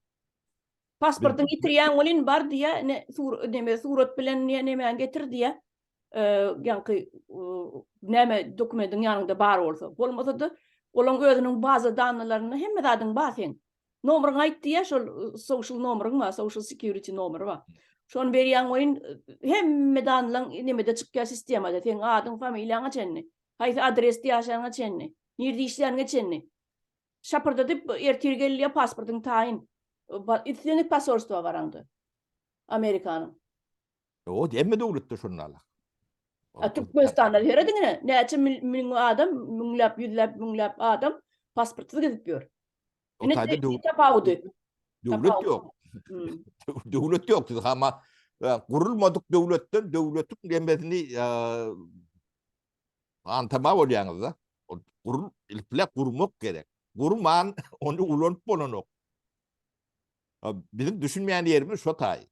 Pasportyňy ýitirýäň welin bar diýýä, ine sur neme surat bilen diýýä nemäňi getir diýýä. Ýaňky näme dokumentiň ýanyňda bar bolsa. Bolmasa-da olaň özüniň baza dannylarynda hemme zadyň bar seň. Nomeryňy aýt diýýär, şol social nomeryň bar, social security nomeri bar. Şony berýäň welin hemme danlaň nemede çykýar sistemada, seň adyň, familiýaňa çenli, haýsy adresde ýaşanyňa çenli, nirde işläniňe çenli. Şapyrdadyp ertir gel diýýär, pasportyň taýyn. Islendik posolstwa baraňda. Amerikanyň.
O hemme döwletde şonda.
A Türkmenistanda serediň ine, näçe müň adam, müňläp, ýüzläp, müňläp adam pasportsyz gezip ýör.
O taýda döwlet
tapawudy.
Döwlet ýok. Hmm. Döwlet ýok. Siz hama e, gurulmadyk döwletden döwletiň demesini e, antama bolýaňyz-da. Gurul, ilk gurmak gerek. Gurman ony ulanyp bolanok. Biziň düşünmeýän ýerimiz şo taý.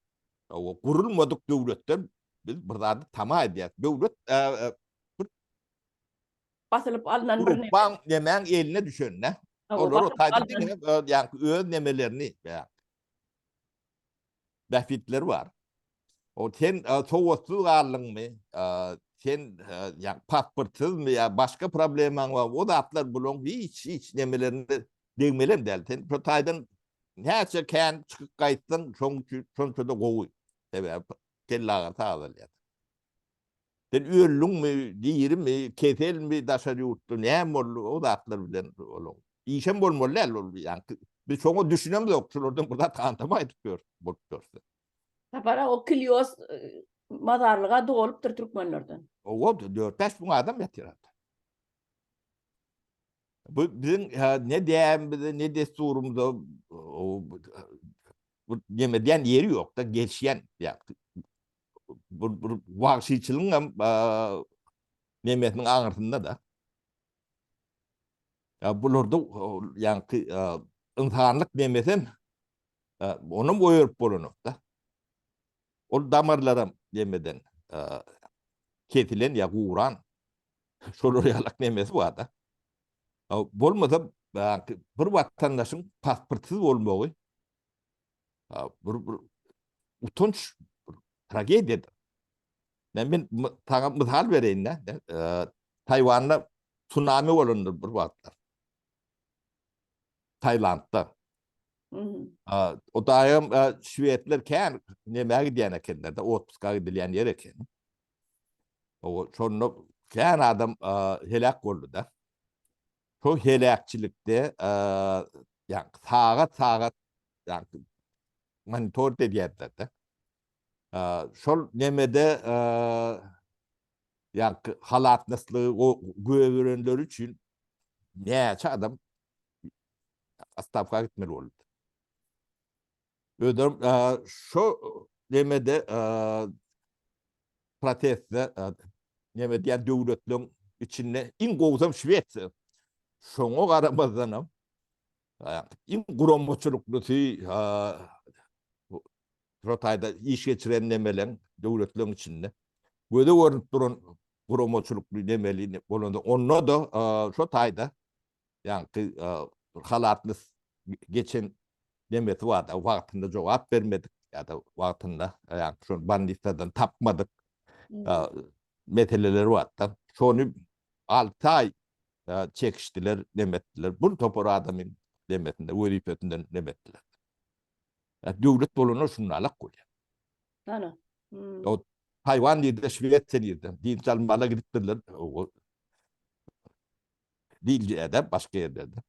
Gurulmadyk döwletden biz bir zady tama edýäris. Döwlet bir
basylyp alnan
bir neme. Nemäň eline düşende. Olar o taýda diňe ýa öz nemelerini bähbitleri bar. O sen sowatsyz galdyňmy? Sen ýa pasportsyzmy ýa başga problemaň bar? O zatlar bulaň hiç hiç nemelerine degmelem däl. Sen şo taýdan Näçe kän çykyp gaýtsaň, şoň üçin şonça-da gowy. Sebäbi kelle agyrysy azalýar. Sen öldüňmi, dirimi, keselmi daşary ýurtda, näme boldy, o zatlar bilen olaň işem bolmaly däl ol ýaňky. Biz şoňa düşünemzok, şulardan bir zat hantama aýdyp ýör, bolup ýörse.
Sapar aga, o Kilýos mazarlyga dolupdyr türkmenlerden.
Owa, dört-bäş müň adam ýatyr hatda. Bu biziň ne däbimize, ne desturymyza bu neme diýen ýeri ýok-da, gelişýän ýa bu bir wagşyçylygyň hem nemesiniň aňyrsynda-da. Ýa bularda ýaňky ynsanlyk nemesem onam oýaryp bolanok-da. Ol damarlaram nemeden kesilen ýa guran Şolar ýalak nemesi bar-da. Bolmasa bir watandaşyň pasportsyz bolmagy bir bir utanç bir tragediýadyr. Men men saňa mysal bereýin-de. Taýwanda tsunami bolandyr bir wagtlar. Tailandda. O daýam şwedler kän nämä gidýän ekenler-de, otpuska gidilýän ýer eken. O şonda kän adam heläk boldy-da. Şo heläkçilikde ýa sagat-sagat ýa monitor edýärdiler-de. Şol nemede ýa halatnyslygy göberenleri üçin näçe adam. Otstawka gitmeli boldy. Özem şo nemede protestde neme diýen döwletleriň içinde iň gowusam Şwesiýa. Şoňa garamazdanam iň guramaçylyklysy şo taýda iş geçiren nemeleň döwletleriň içinde göze görnüp duran guramaçylykly nemeli bolanda onda-da şo taýda ýaňky halatly geçen nemesi barda wagtynda jogap bermedik ýa-da wagtynda ýaňky şol bolnisadan tapmadyk meseleler barda. Şony 6 aý çekişdiler, nemetdiler. Bir topar adamy nemesinde, wezipesinden nemetdiler. Döwlet bolanda şundalak bolýar.
Ana.
O Taýwan nirde, Şwesiýa nirde? Dynç almaga gidipdirler. Diýilýär-de başga ýerlerde.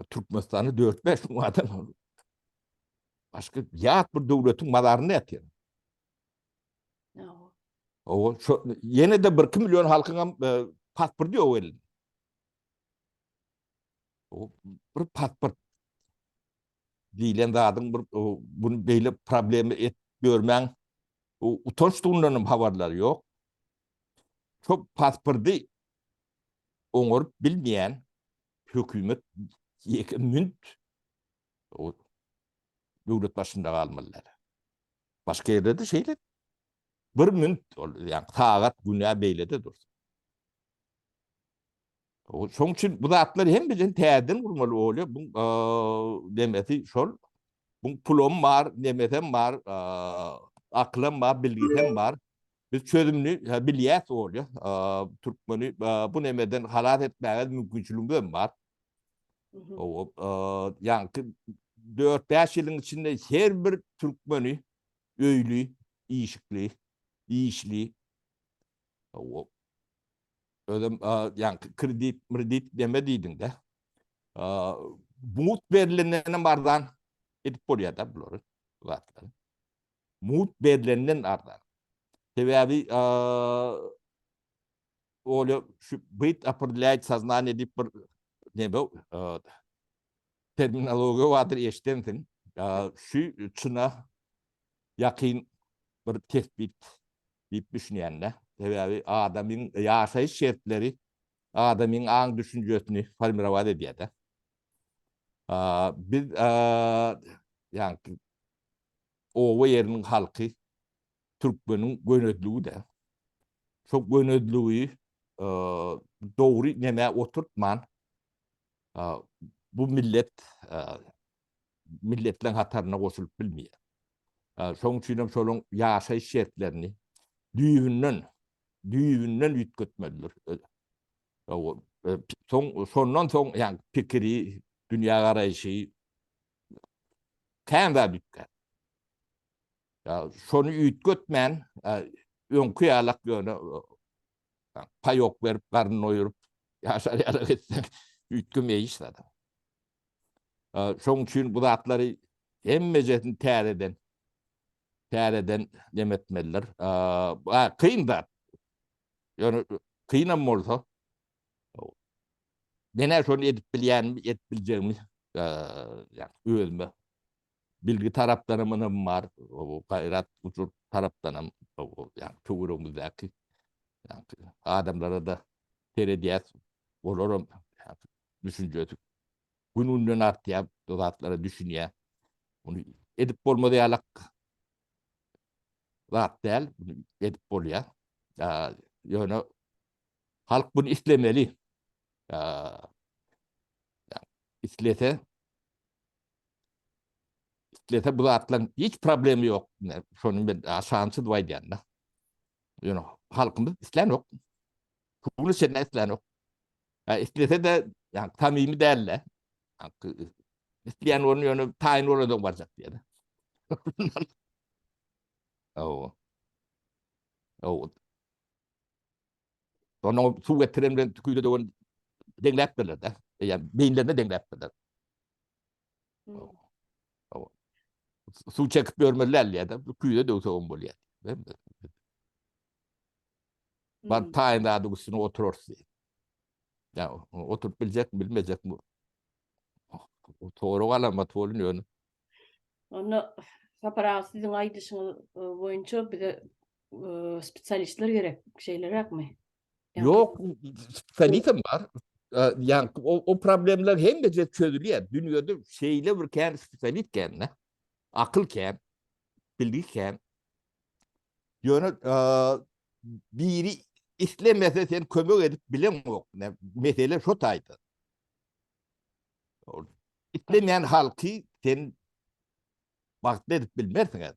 Türkmenistanda 4-5 müň adam başga ýat bir döwletiň mazarynda ýatyr. O şu ýene de 1-2 million halkyň hem e, pasporty ýok elinde. O bir pasport diýlen zadyň bir bunu beýle problemi et görmäň. Utançdygyndan hem habarlary ýok. Şo pasporty oňaryp bilmeýän hökümet ýeke münt döwlet başynda galmaly däl. Başga ýerde-de şeýle. Bir münt ol ýa sagat günä beýle-de dursun. Şoň üçin bu zatlary hemmesini täzeden gurmaly bolýar. Bu demesi şol. Bu pulum bar, nemesem bar, akylam bar, bilgisem bar. Biz çözümini bilýäs bolýar. Türkmeni bu nemeden halas etmäge mümkinçiligimiz hem bar. O ýaňky 4-5 ýylyň içinde her bir türkmeni öýli, işikli, işli, Özem ýaňky kredit, mredit deme diýdiň-de. Mugt berlenden hem arzan edip bolýar-da bulary, bu zatlary. Mugt berlenden arzan. Sebäbi ol şu byt opredelyait soznание diýip bir neme terminologiýa bardyr eşidensiň. Şu çyna ýakyn bir tesbit diýip düşünýän-de. Sebäbi adamyň ýaşaýyş şertleri adamyň aň düşünjesini formirowat edýär-de. Biz ýaňky oba ýeriniň halky türkmeniň gönezligi-de. Şo gönezligi dogry nemä oturtman bu millet milletleň hataryna goşulyp bilmeýär. Şonuň üçin hem şolaryň ýaşaýyş şertlerini düýbünden düýbünden üýtgetmelidir. Soň şondan soň ýa pikiri, dünýä garaýşy kän zat üýtgär. Ýa şony üýtgetmän öňki ýalak ýöne paýok berip garyn doýuryp ýaşar ýalak etseň üýtgemeýär hiç zat. Şoň üçin bu zatlary hemmejesini täzeden täzeden neme etmelidir. Kyn zat. Ýöne kynam bolsa men şony edip bilýänimi, edip biljegimi ýa özüme bilgi tarapdan hem ynamym bar, gaýrat gujur tarapdan hem ýa töweregimizdäki adamlara da seredýäs. Olaram düşünjesi gün-günden artýar, bu zatlara düşünýär. Muny edip bolmaz ýalak zat däl, bunu edip bolýar. Ýöne halk bunu islemeli. Islese islese bu zatlaryň hiç problemi ýok. Şony men aşançyz aýdýan-da. Ýöne halkymyz islänok. Bunu sen islänok. Ha, islese-de ýa samimi däl-de. Isleýän orun ýöne taýyn bolansoň barjak diýýär. Hawa. Hawa. Ondan suw getiren bilen tüküde döwen deňläpdirler-de. Ýa beýinlerine deňläpdirler. Hawa. Suw çekip ýörmeli däl diýýär-de, küýze döwse hem bolýar. Bar taýyn zadyň üstüne oturarys diýip. Ýa oturyp biljekmi, bilmejekmi? Sorag alamat bolun ýöne.
Onda Sapar aga siziň aýdyşyňyz e, boýunça bize e, spesialistler gerek, şeýleräkmi?
Ýok, spesialistem bar. E, ýa o, o problemler hemmesi çözülýär. Dünýede şeýle bir kän spesialist kän-de. Akyl kän, bilgi kän. Ýöne biri islemese sen kömek edip bileňok. Mesele şo taýda. Islemeýän halky sen bagtly edip bilmersiň.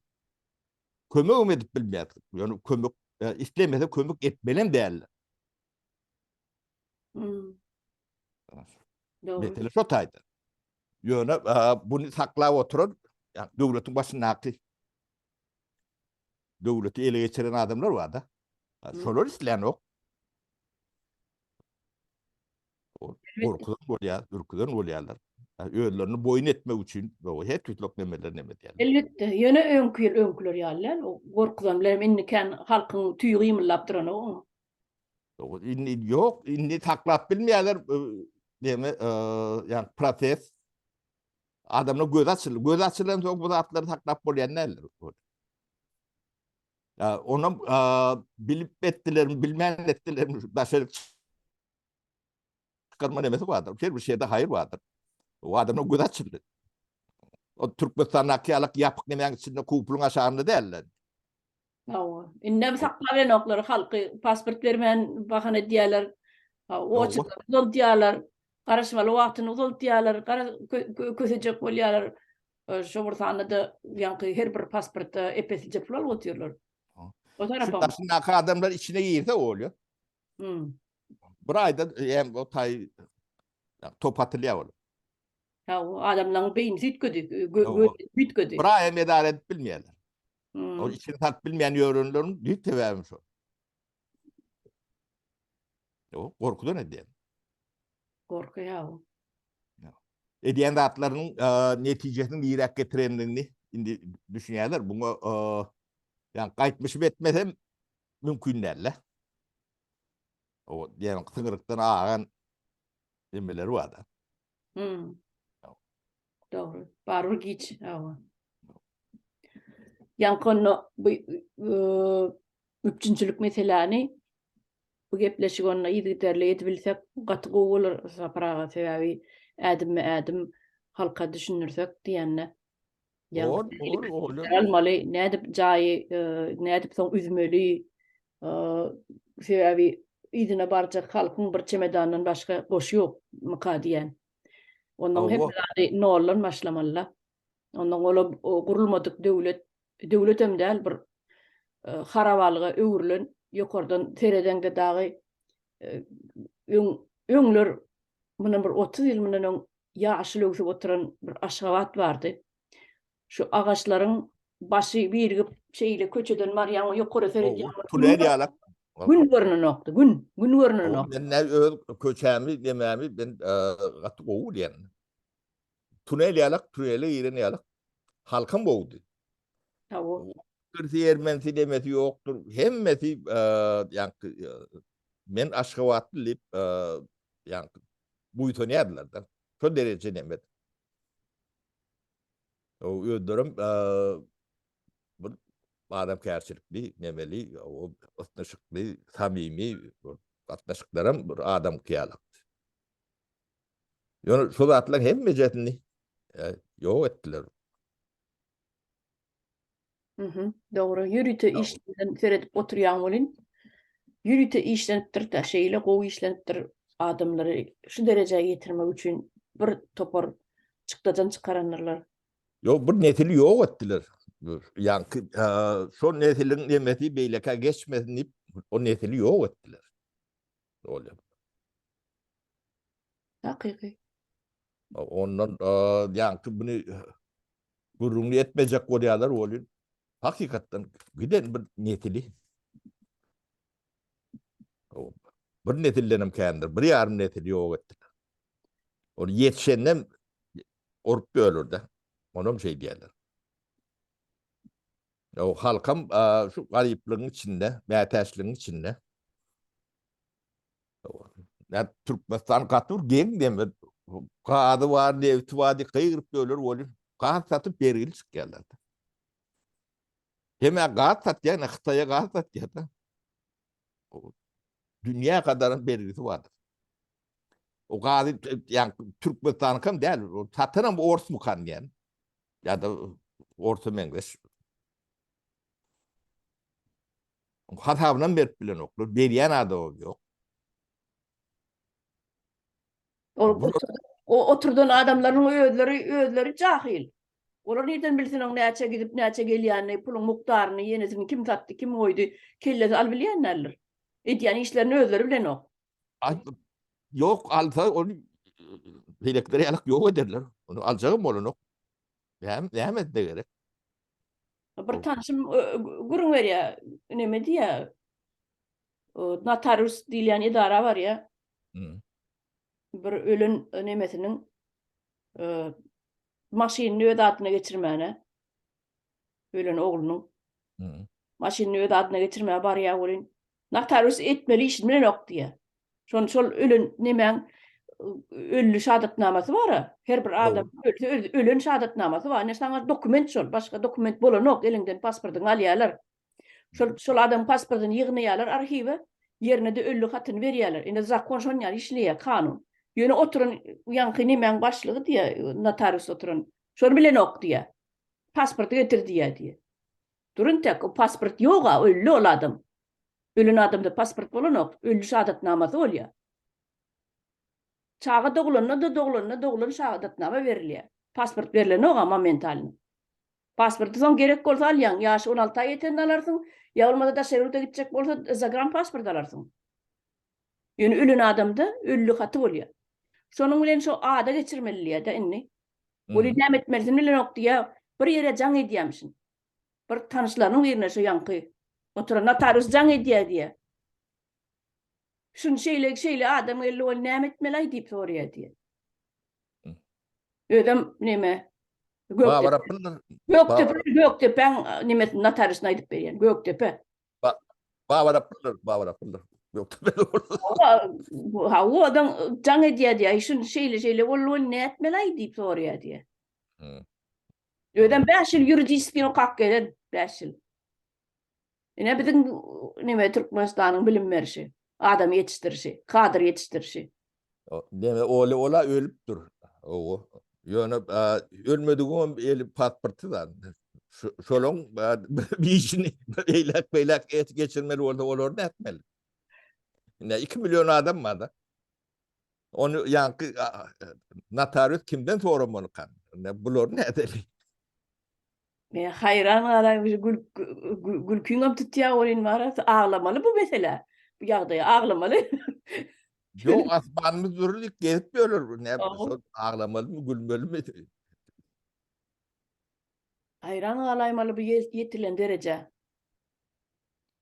Kömegem edip bilmersiň. Ýöne kömek islemese kömek etmelem däldir.
Hmm. Dogry.
Mesele şo taýda. Ýöne buny saklap oturan döwletiň başyndaky döwleti ele geçiren adamlar bar-da. Şolar islänok. Gorkudan bolýar, ürküden bolýarlar. Özlerini boýun etmek üçin her türlü nemeler neme edýärler.
Elbetde, ýöne öňki ýyl öňküler ýaly däl. O gorkudan bilen indi kän halkyň tüýi gymyldap duranok oňa.
Indi ýok, indi saklap bilmeýärler. Neme, ýa protest Adamlar gözi açyldy. Gözi açylan soň bu zatlary saklap bolýan däldir. Onam bilip etdilermi, bilmän etdilermi, daşary çykarma nemesi bardyr. Her bir şeyde haýyr bardyr. O adamlar gözi açyldy. O Türkmenistandaky ýalak ýapyk nemäň içinde kupluň aşagynda däldir.
Hawa. Indem saklabenoklar halky pasport bermän bahana edýärler. Oçurlary uzaldýarlar. Garaşmaly wagtyny uzaldýarlar. Gara kösejek bolýarlar. Şo bir sanda-da ýaňky her bir pasportda ep-eslije pul alyp otyrlar.
O tarapa. Daşyndaky adamlar içine girse bolýar.
Hmm.
Bir aýda hem o taý top atylýar ol.
Hawa, adamlaryň beýnisi üýtgedi, gözi üýtgedi.
Bir aý hem edara edip bilmeýärler. Hmm. Ol içini salyp bilmeýän ýörenleriň düýp sebäbi şol. O gorkudan edýän.
Gorky ýa.
Edýän zatlarynyň e, netijesiniň niräk getirendigini indi düşünýärler. Buňa e, ýa gaýtmyşyp etmesem mümkin däl-de. O diýen syňrykdan agan demeleri bar-da.
Hmm. Dogry. Barybir giç. Hawa. Ýaňky onda bu üpjünçilik meseläni bu gepleşik onda yzygiderli edibilsek gaty gowy bolar Sapar aga sebäbi ädimme-ädim halka düşündirsek diýende. Almaly, nädip jaýy, nädip soň üzmeli, sebäbi yzyna barjak halkyň bir çemedandan başga goşy ýok myka diýen. Ondan hemme zady noldan başlamaly-da. Ondan ola gurulmadyk döwlet, döwletem däl bir harabalyga öwrülen, ýokardan seredeňde dagy öň öňler mundan bir 30 ýyl mundan öň ýaşyl öwsüp oturan bir Aşgabat bardy. Şu agaçlaryň başy birigip şeýle köçeden barýaň ýokary seredýäň.
Tunel ýalak.
Gün görnenokdy, gün, gün görnenok.
Men näme öz köçämi, nemämi men gaty gowy bilýän. Tunel ýalak, tunele giren ýalak. Halkam gowudy.
Hawa.
Birsi ermenisi demesi ýokdur. Hemmesi ýaňky men Aşgabatly diýip ýaňky buýsanýardylar-da. Şo dereje neme. O özlerem bir adamkärçilikli, nemeli, o ysnyşykly, samimi gatnaşyklaram bir adamky ýalakdy. Ýöne şu zatlaryň hemmejesini ýok etdiler.
Mhm, dogry. Ýörite işlenen seredip oturýaň welin, ýörite işlenipdir-de, şeýle gowy işlenipdir adamlary şu derejä ýetirmek üçin bir topar çykdajam çykarandyrlar.
Ýok, bir nesili ýok etdiler. Ýaňky şol nesiliň nemesi beýlekä geçmesin diýip, o nesili ýok etdiler. Bolýar.
Hakyky.
Ondan ýaňky buny gürrüňini etmejek bolýarlar welin, hakykatdan giden bir nesili bir nesildenem kändir, bir ýarym nesili ýok etdiler. Ol ýetişenden orup bölür-de. Onam şeý diýerler. O halkam şu garyplygyň içinde, mätäçligiň içinde. Ýa Türkmenistan gaty bir geň deme. Gazy bar, nebiti bar diýip gygyryp ýörler welin, gaz satyp bergili çykýarlar. Hem-ä gaz satýar, ine Hytaýa gaz satýar-da. Dünýä gadaram bergisi bardyr. O gazy ýa Türkmenistanyňkam däl, satanam orsmukan diýen. Ýa-da orsa meňzeş. Hasabynam berip bilenoklar, berýän adamam ýok.
Ol o oturdan adamlaryň özleri özleri jahyl. Olar nirden bilsin oň näçe gidip näçe gelýänini, puluň mukdaryny, ýenesini kim satdy, kim goýdy, kellesi al bilýän däldir. Edýän işlerini özleri bilenok.
Ýok, alsa ony beýlekiler ýalak ýok ederler. Ony aljagam bolanok. Näme näme etme gerek?
Bir tanşym gürrüň berýär, neme diýýär? Notarius diýilýän edara barýar. Bir ölen nemesiniň maşynyny öz adyna geçirmäne. Ölen oglunyň. Maşynyny öz adyna geçirmäge barýar welin, notarius etmeli işini bilenok diýýär. Şony şol ölen nemäň ölli şahadatnamasy bar-a. Her bir adam ölse ölen şahadatnamasy bar. Ine saňa dokument şol. Başga dokument bolanok. Eliňden pasportyňy alýarlar. Şol şol adamyň pasportyny ýygnaýarlar arhiwe, ýerine-de ölli hatyny berýärler. Ine zakon şon ýaly işleýär, kanun. Ýöne oturan ýaňky nemäň başlygy diýýär, notarius oturan. Şony bilenok diýýär. Pasporty getir diýýär diýýär. Dur intek, o pasport ýog-a, ölli ol adam. Ölen adamda pasport bolanok, ölli şahadatnamasy bolýar. Çaga dogulanda-da doglanda doglan şahadatnama berilýär. Pasport berlenok-a momentalno. Pasporty soň gerek bolsa alýaň, ýaşy on alta ýetende alarsyň, ýa bolmasa daşary ýurda gitjek bolsa zagran pasport alarsyň. Ýöne ölen adamda ölli haty bolýar. Şonuň bilen şo ada geçirmeli diýýär-de indi. Ol näme etmelisini bilenok diýýär. Bir ýere jaň edýärmişin. Bir tanyşlarynyň birine şo ýaňky oturan notarius jaň edýär diýýär. Şuny şeýle şeýle adam geldi ol näme etmeli-aý diýip soraýar diýýär. Özem neme Gökdepe. Gökdepe, Gökdepäň nemesini notariusyny aýdyp berýän. Gökdepe.
Babaraplydyr, Babaraplydyr. Gökdepe.
Ha, o adam jaň edýär diýýär. Şuny şeýle şeýle boldy, ol nätmeli-aý diýip soraýar diýýär. Özem 5 ýyl ýuridiskiý okap gelen, 5 ýyl. Ine biziň neme Türkmenistanyň bilim berişi, adam ýetişdirişi, kadr ýetişdirişi.
Neme oly ola ölüpdir. Owo. Ýöne ölmedigem eli pasporty bar. Şolaň bir işini beýläk beýläk et geçirmeli bolsa olar nätmeli? Ine 2 million adam bar da. Ony ýaňky notarius kimden soramalykan? Ine bular nädeli?
Men haýran galaýyn gül gülkiňem tutýar welin bar aglamaly bu meselä. Bu ýagdaýa aglamaly.
Ýok asmanymyz dury diýip gezip ýörler bu näme şol aglamalymy gülmelimi.
Haýran galaýmaly bu ýetilen derejä.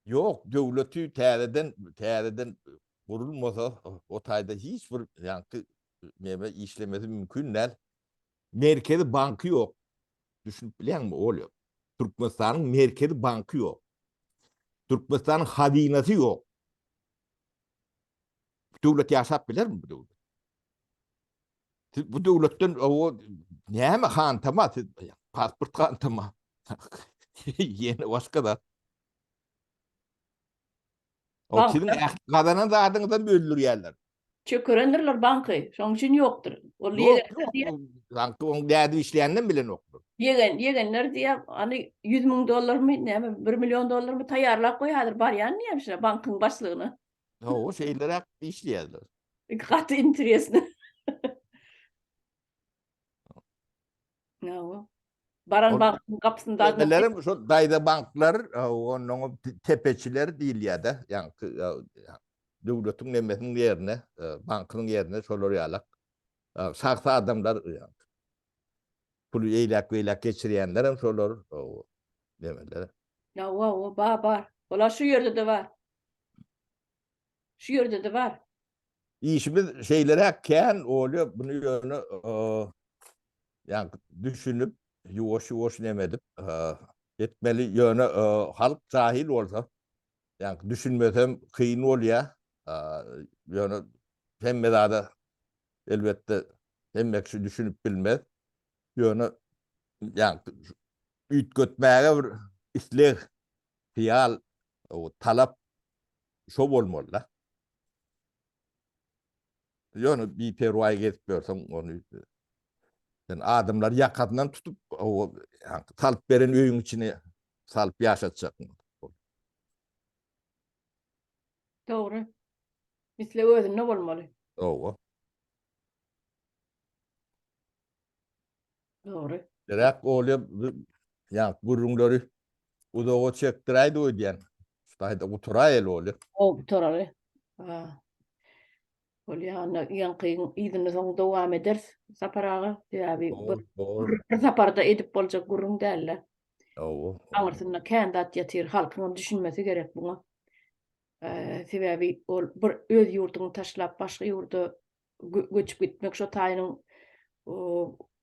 Ýok döwleti täzeden täzeden gurulmasa o taýda hiç bir ýaňky neme işlemesi mümkin däl. Merkezi banky ýok. Düşünip bilýäňmi, Olýa? Türkmenistanyň Merkezi banky ýok. Türkmenistanyň hazynasy ýok. Bu döwlet ýaşap bilermi bu döwlet? Siz bu döwletden o näme hantama siz pasport hantama. Ýene başga zat. O siziň ähli gazanan zadyňyzam öldürýärler.
Çökerendirler banky, şoň üçin ýokdur.
Ol ýegenler diýýär. Banky oň nädip işleýäninem bilenoklar.
Ýegen, ýegenler diýýär, hany 100 müň dollarmy, näme 1 million dollarmy taýýarlap goý häzir barýan diýýärmişler bankyň başlygyna.
Hawa, şeýleräk işleýärler.
Gaty interesno. Hawa. Baran bankyň gapysynda
Nelerem şo daýza banklar, onnoň tepeçiler diýilýär-de, ýaňky döwletiň nemesiniň ýerine, bankynyň ýerine şolar ýalak şahsy adamlar puly eýläk-beýläk geçirýänler hem şolar, nemeler.
Hawa, hawa, bar, bar. Olar şu ýerde-de bar. Şu ýerde-de bar.
Işimiz şeýleräk kän bolýar, buny ýöne ýaňky düşünip, ýuwaş-ýuwaş neme edip etmeli. Ýöne halk jahil bolsa, ýaňky düşünmesem kyn bolýar. Ýöne hemme zada elbetde. Hemme kişi düşünip bilmez. Ýöne ýa üýtgetmäge bir isleg, hyýal, talap şo bolmaly-da. Ýöne biperwaý gezip ýörseň, ony sen adamlary ýakasyndan tutup, salyp beren öýüň içine salyp ýaşatjakmy?
Dogry. Isleg özünde bolmaly.
Dogry.
Dogry.
Gerek bolýar ýa gürrüňleri uzaga çekdiräýdi öýdýän. Şu taýda gutaraýaly bolýar.
O gutaraly. Ha. Bolýar, onda ýaňkyň yzyny soň dowam ederis Sapar aga. Sebäbi bir, bir saparda edip boljak gürrüň däl-de.
Hawa.
Aňyrsynda kän zat ýatyr, halkyňam düşünmesi gerek buňa. Sebäbi ol bir öz ýurduňy taşlap başga ýurda göçüp gitmek şo taýynyň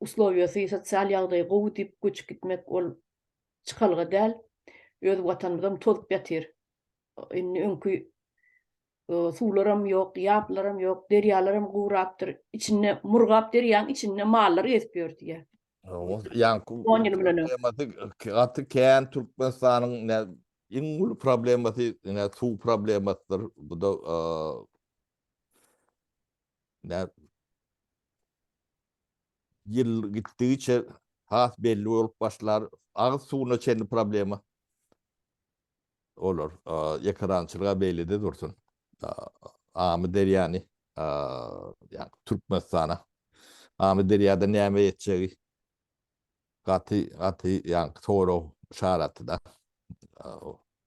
uslowiýasy, sosial ýagdaýy gowy diýip göçüp gitmek ol çykalga däl. Öz watanymyzam tozup ýatyr. Indi öňki suwlaram ýok, ýaplaram ýok, derýalaram gurapdyr. Içinde Murgap derýaň içinde mallar gezip ýör diýýär.
Ýaňky
10 ýyl mundan öň.
Problemasy gaty kän Türkmenistanyň iň uly problemasy ine suw problemasydyr. Bu da ne ýyl gitdigiçe has belli bolup başlar. Agyz suwuna çenli problema. Olar ekerançylyga beýlede dursun. Amy derýany ýa Türkmenistana Amy derýada näme etjegi gaty gaty ýa sorag yşaratyda.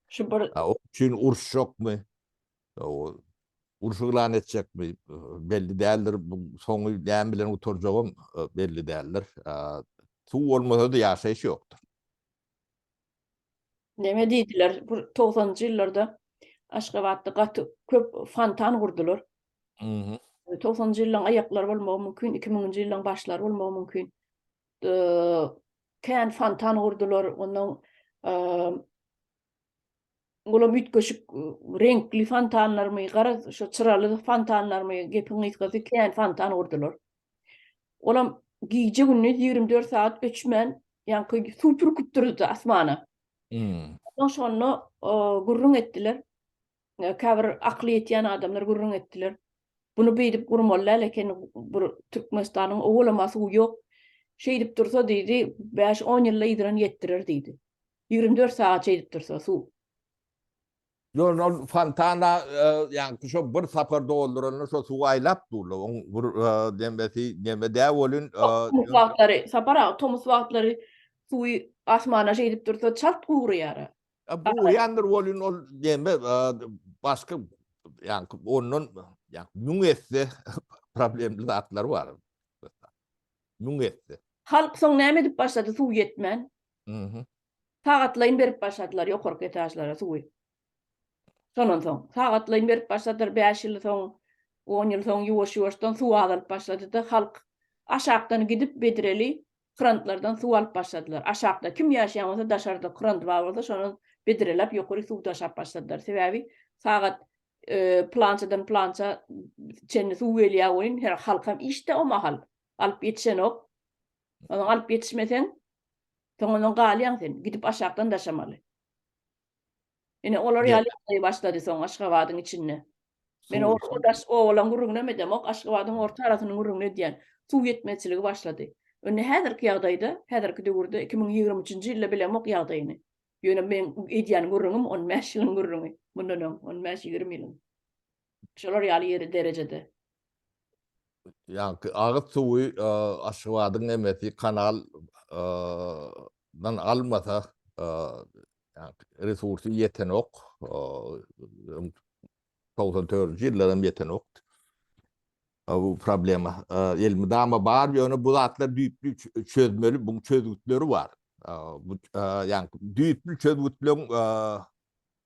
Şu bir
O üçin uruşjakmy? Uruş yglan etjekmi? Belli däldir. Bu soňy näme bilen gutarjagam belli däldir. Suw bolmasa-da ýaşaýyş ýokdur.
Neme diýdiler, bu togsanynjy ýyllarda Aşgabatda gaty köp fontan gurdular.
Mhm.
Togsanynjy ýyllaryň aýaklary bolmagy mümkin, 2000-nji ýyllaryň başlary bolmagy mümkin. Kän fontan gurdular, ondan olam üýtgeşik reňkli fontanlarmy, garaz şo çyraly fontanlarmy, gepiň gysgasy kän fontan gurdular. Olam gije-gündiz 24 sagat öçmän, ýaňky suw pürküp durdy asmana.
Hmm.
Ondan şonda gürrüň etdiler. Käbir akly ýetýän adamlar gürrüň etdiler. Bunu beýdip gurmaly däl eken, bir Türkmenistanyň owalama suwy ýok. Şeýdip dursa diýdi, 5-10 ýylda yzyna ýetdirer diýdi. 24 sagat şeýdip dursa suw.
Ýöne ol fontana ýaňky şo bir sapar dolduranda şo suwy aýlap durlar. Oň bir demesi neme däl welin.
Tomus wagtlary, Sapar aga, tomus wagtlary suwy asmana şeýdip dursa çalt guraýar.
Guraýandyr welin ol neme başga ýaňky ondan ýaňky müň esse problemli zatlar bar. Müň esse.
Halk soň näme edip başlady suw ýetmän? Sagatlaýyn berip başladylar ýokarky etažlara suwy. Şondan soň sagatlaýyn berip başladylar, bäş ýyl soň, on ýyl soň ýuwaş-ýuwaşdan suw azalyp başlady-da, halk aşakdan gidip bedreli krantlardan suw alyp başladylar. Aşakda kim ýaşaýan bolsa, daşarda kranty bar bolsa, şondan bedreläp ýokary suw daşap başladylar. Sebäbi sagat pylançadan pylança çenli suw gelýär welin, her halkam işde o mahal alyp ýetişenok. Ondan alyp ýetişmeseň, Soň ondan galýaň sen. Gidip aşakdan daşamaly. Ine olar ýaly ýagdaý başlady soň Aşgabadyň içinde. Men o o daş obalaň gürrüňinem edemok, Aşgabadyň orta arasynyň gürrüňini edýän. Suw ýetmezçiligi başlady. Indi häzirki ýagdaýda, häzirki döwürde 2023-nji ýylda bilemok ýagdaýyny. Ýöne meň edýän gürrüňim 15 ýylyň gürrüňi. Mundan öň 15-20 ýylyň. Şolar ýaly ýeri derejede.
Ýaňky agyz suwy Aşgabadyň nemesi kanal dan almasa resursy ýetenok. 94-nji ýyllar hem ýetenok. Bu problema elmydama bar, ýöne bu zatlar düýpli çözmeli, bu çözgütleri bar. Bu ýaňky düýpli çözgütleriň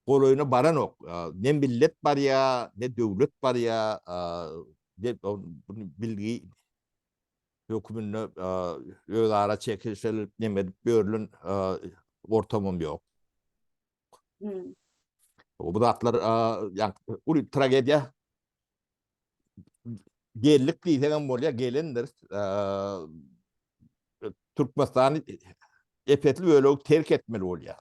golaýyna baranok. Ne millet barýar, ne döwlet barýar. Bilgi höküminde özara çekilişilip neme edip ýörlen ortamam ýok. Bu zatlar uly tragediýa. Geldik diýsegem bolýar, gelendir. Türkmenistany epesli bölegi terk etmeli bolýar.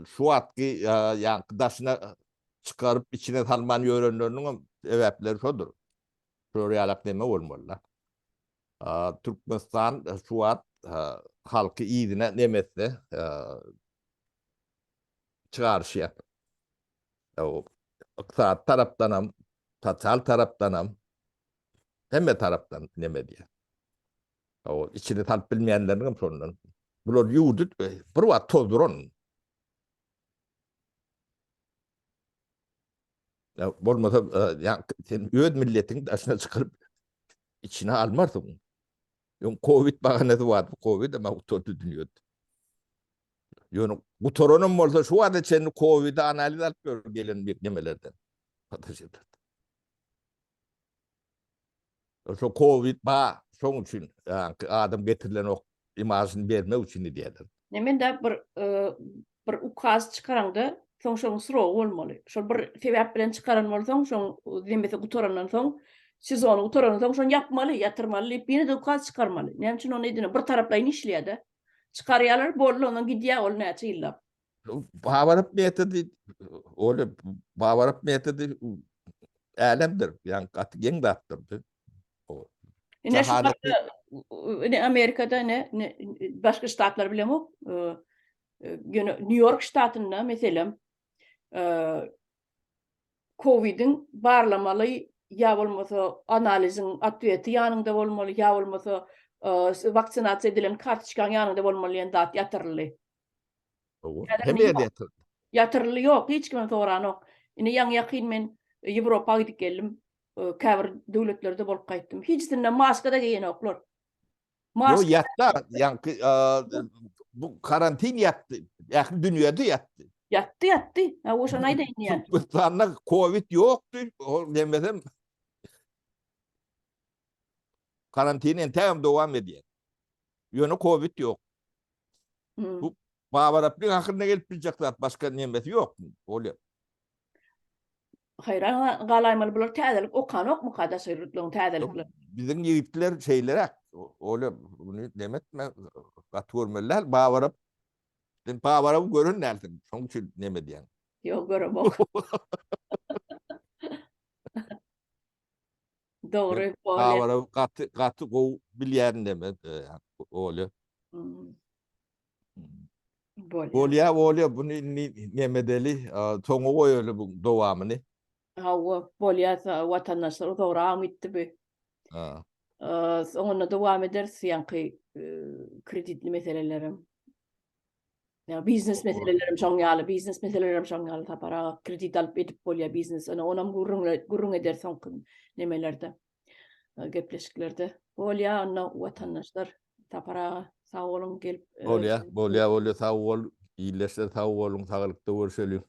Şu wagtky ýaňky daşyna çykaryp içine salman ýörenleriniň hem sebäpleri şodur. Şolar ýalak neme bolmaly-da. Türkmenistan şu wagt halky yzyna neme etse çykaryşýar. Ykdysady tarapdanam, sosial tarapdanam hemme tarapdan neme edýär. O içini salyp bilmeýänleriniň hem şondan. Bular ýurdy bir wagt tozduran. Ya bolmasa e, ya sen öz milletiň daşyna çykaryp içine almarsyň. Ýöne Covid bahanasy bar. Covid hem gutardy dünýede. Ýöne gutaranam bolsa şu wagta çenli Covid-e analiz alyp gör gelen bir nemelerden. Passažirlerden. Şo Covid ba, şoň üçin adam getirilenok imažyny bermek üçin edýärler.
Ne mende bir e, bir ukaz çykaraňda soň şoň srogy bolmaly. Şol bir sebäp bilen çykaran bolsaň, şoň zemesi gutarandan soň, sezony gutarandan soň şony ýapmaly, ýatyrmaly diýip ýene-de ukaz çykarmaly. Näme üçin ony edene? Bir taraplaýyn işleýär-de. Çykarýarlar, boldy, ondan gidýär ol näçe ýyllap.
Babaryp metody, ol babaryp metody älemdir. Ýani gaty geň zatdyr.
Ine şu ine Amerikada ne, ne başga ştatlar bilemok. Ýöne Nýu-Ýork ştatynda meselem Covidiň barlamaly ýa bolmasa analiziň otweti ýanyňda bolmaly ýa bolmasa waksinasiýa edilen kartoçkaň ýanyňda bolmaly diýen zat ýatyryldy.
Hemme ýerde ýatyryldy.
Ýatyryldy ýok, hiç kimem soranok. Ine ýaňy ýakyn men Ýewropa gidip geldim. Käbir döwletlerde bolup gaýtdym. Hiçisinde maska-da geýenoklar.
Ýok, ýatdy, ýaňky bu karantin ýatdy. Ähli dünýäde ýatdy.
Ýatdy, ýatdy. Ha, oşany aýdaýyn diýýän.
Türkmenistanda Covid ýokdy. Ol demesem karantin entägem dowam edýär. Ýöne Covid ýok. Bu Babaraplyň ahyryna gelip biljek zat, başga nemesi ýok. Bolýar.
Haýran galaýmaly bular täzelik okanokmyka daşary ýurtlaryň täzelikleri.
Biziň ýigitler şeýleräk. Ola muny neme etme gaty görmeli däl. Babarap sen Babaraby gören dälsiň. Şoň üçin neme edýäň.
Ýok göremok. Dogry.
Babaraby gaty gaty gowy bilýän neme Ola.
Bolýar.
Bolýar, bolýar. Buny indi neme edeli, soňa goýaly bu dowamyny.
Hawa, bolýar, watandaşlar uzagragam gitdi bu.
Ha.
Soňunda dowam ederis ýaňky kreditli meselelerem. Ýa biznes meselelerem şoň ýaly, biznes meselelerem şoň ýaly Sapar aga kredit alyp edip bolýar biznes. Ony onam gürrüň gürrüň ederis soňky nemelerde. Gepleşiklerde. Bolýar onda watandaşlar. Sapar aga sag boluň gelip.
Bolýar, bolýar, bolýar sag bol. Ildeşler sag boluň, saglykda görşeliň.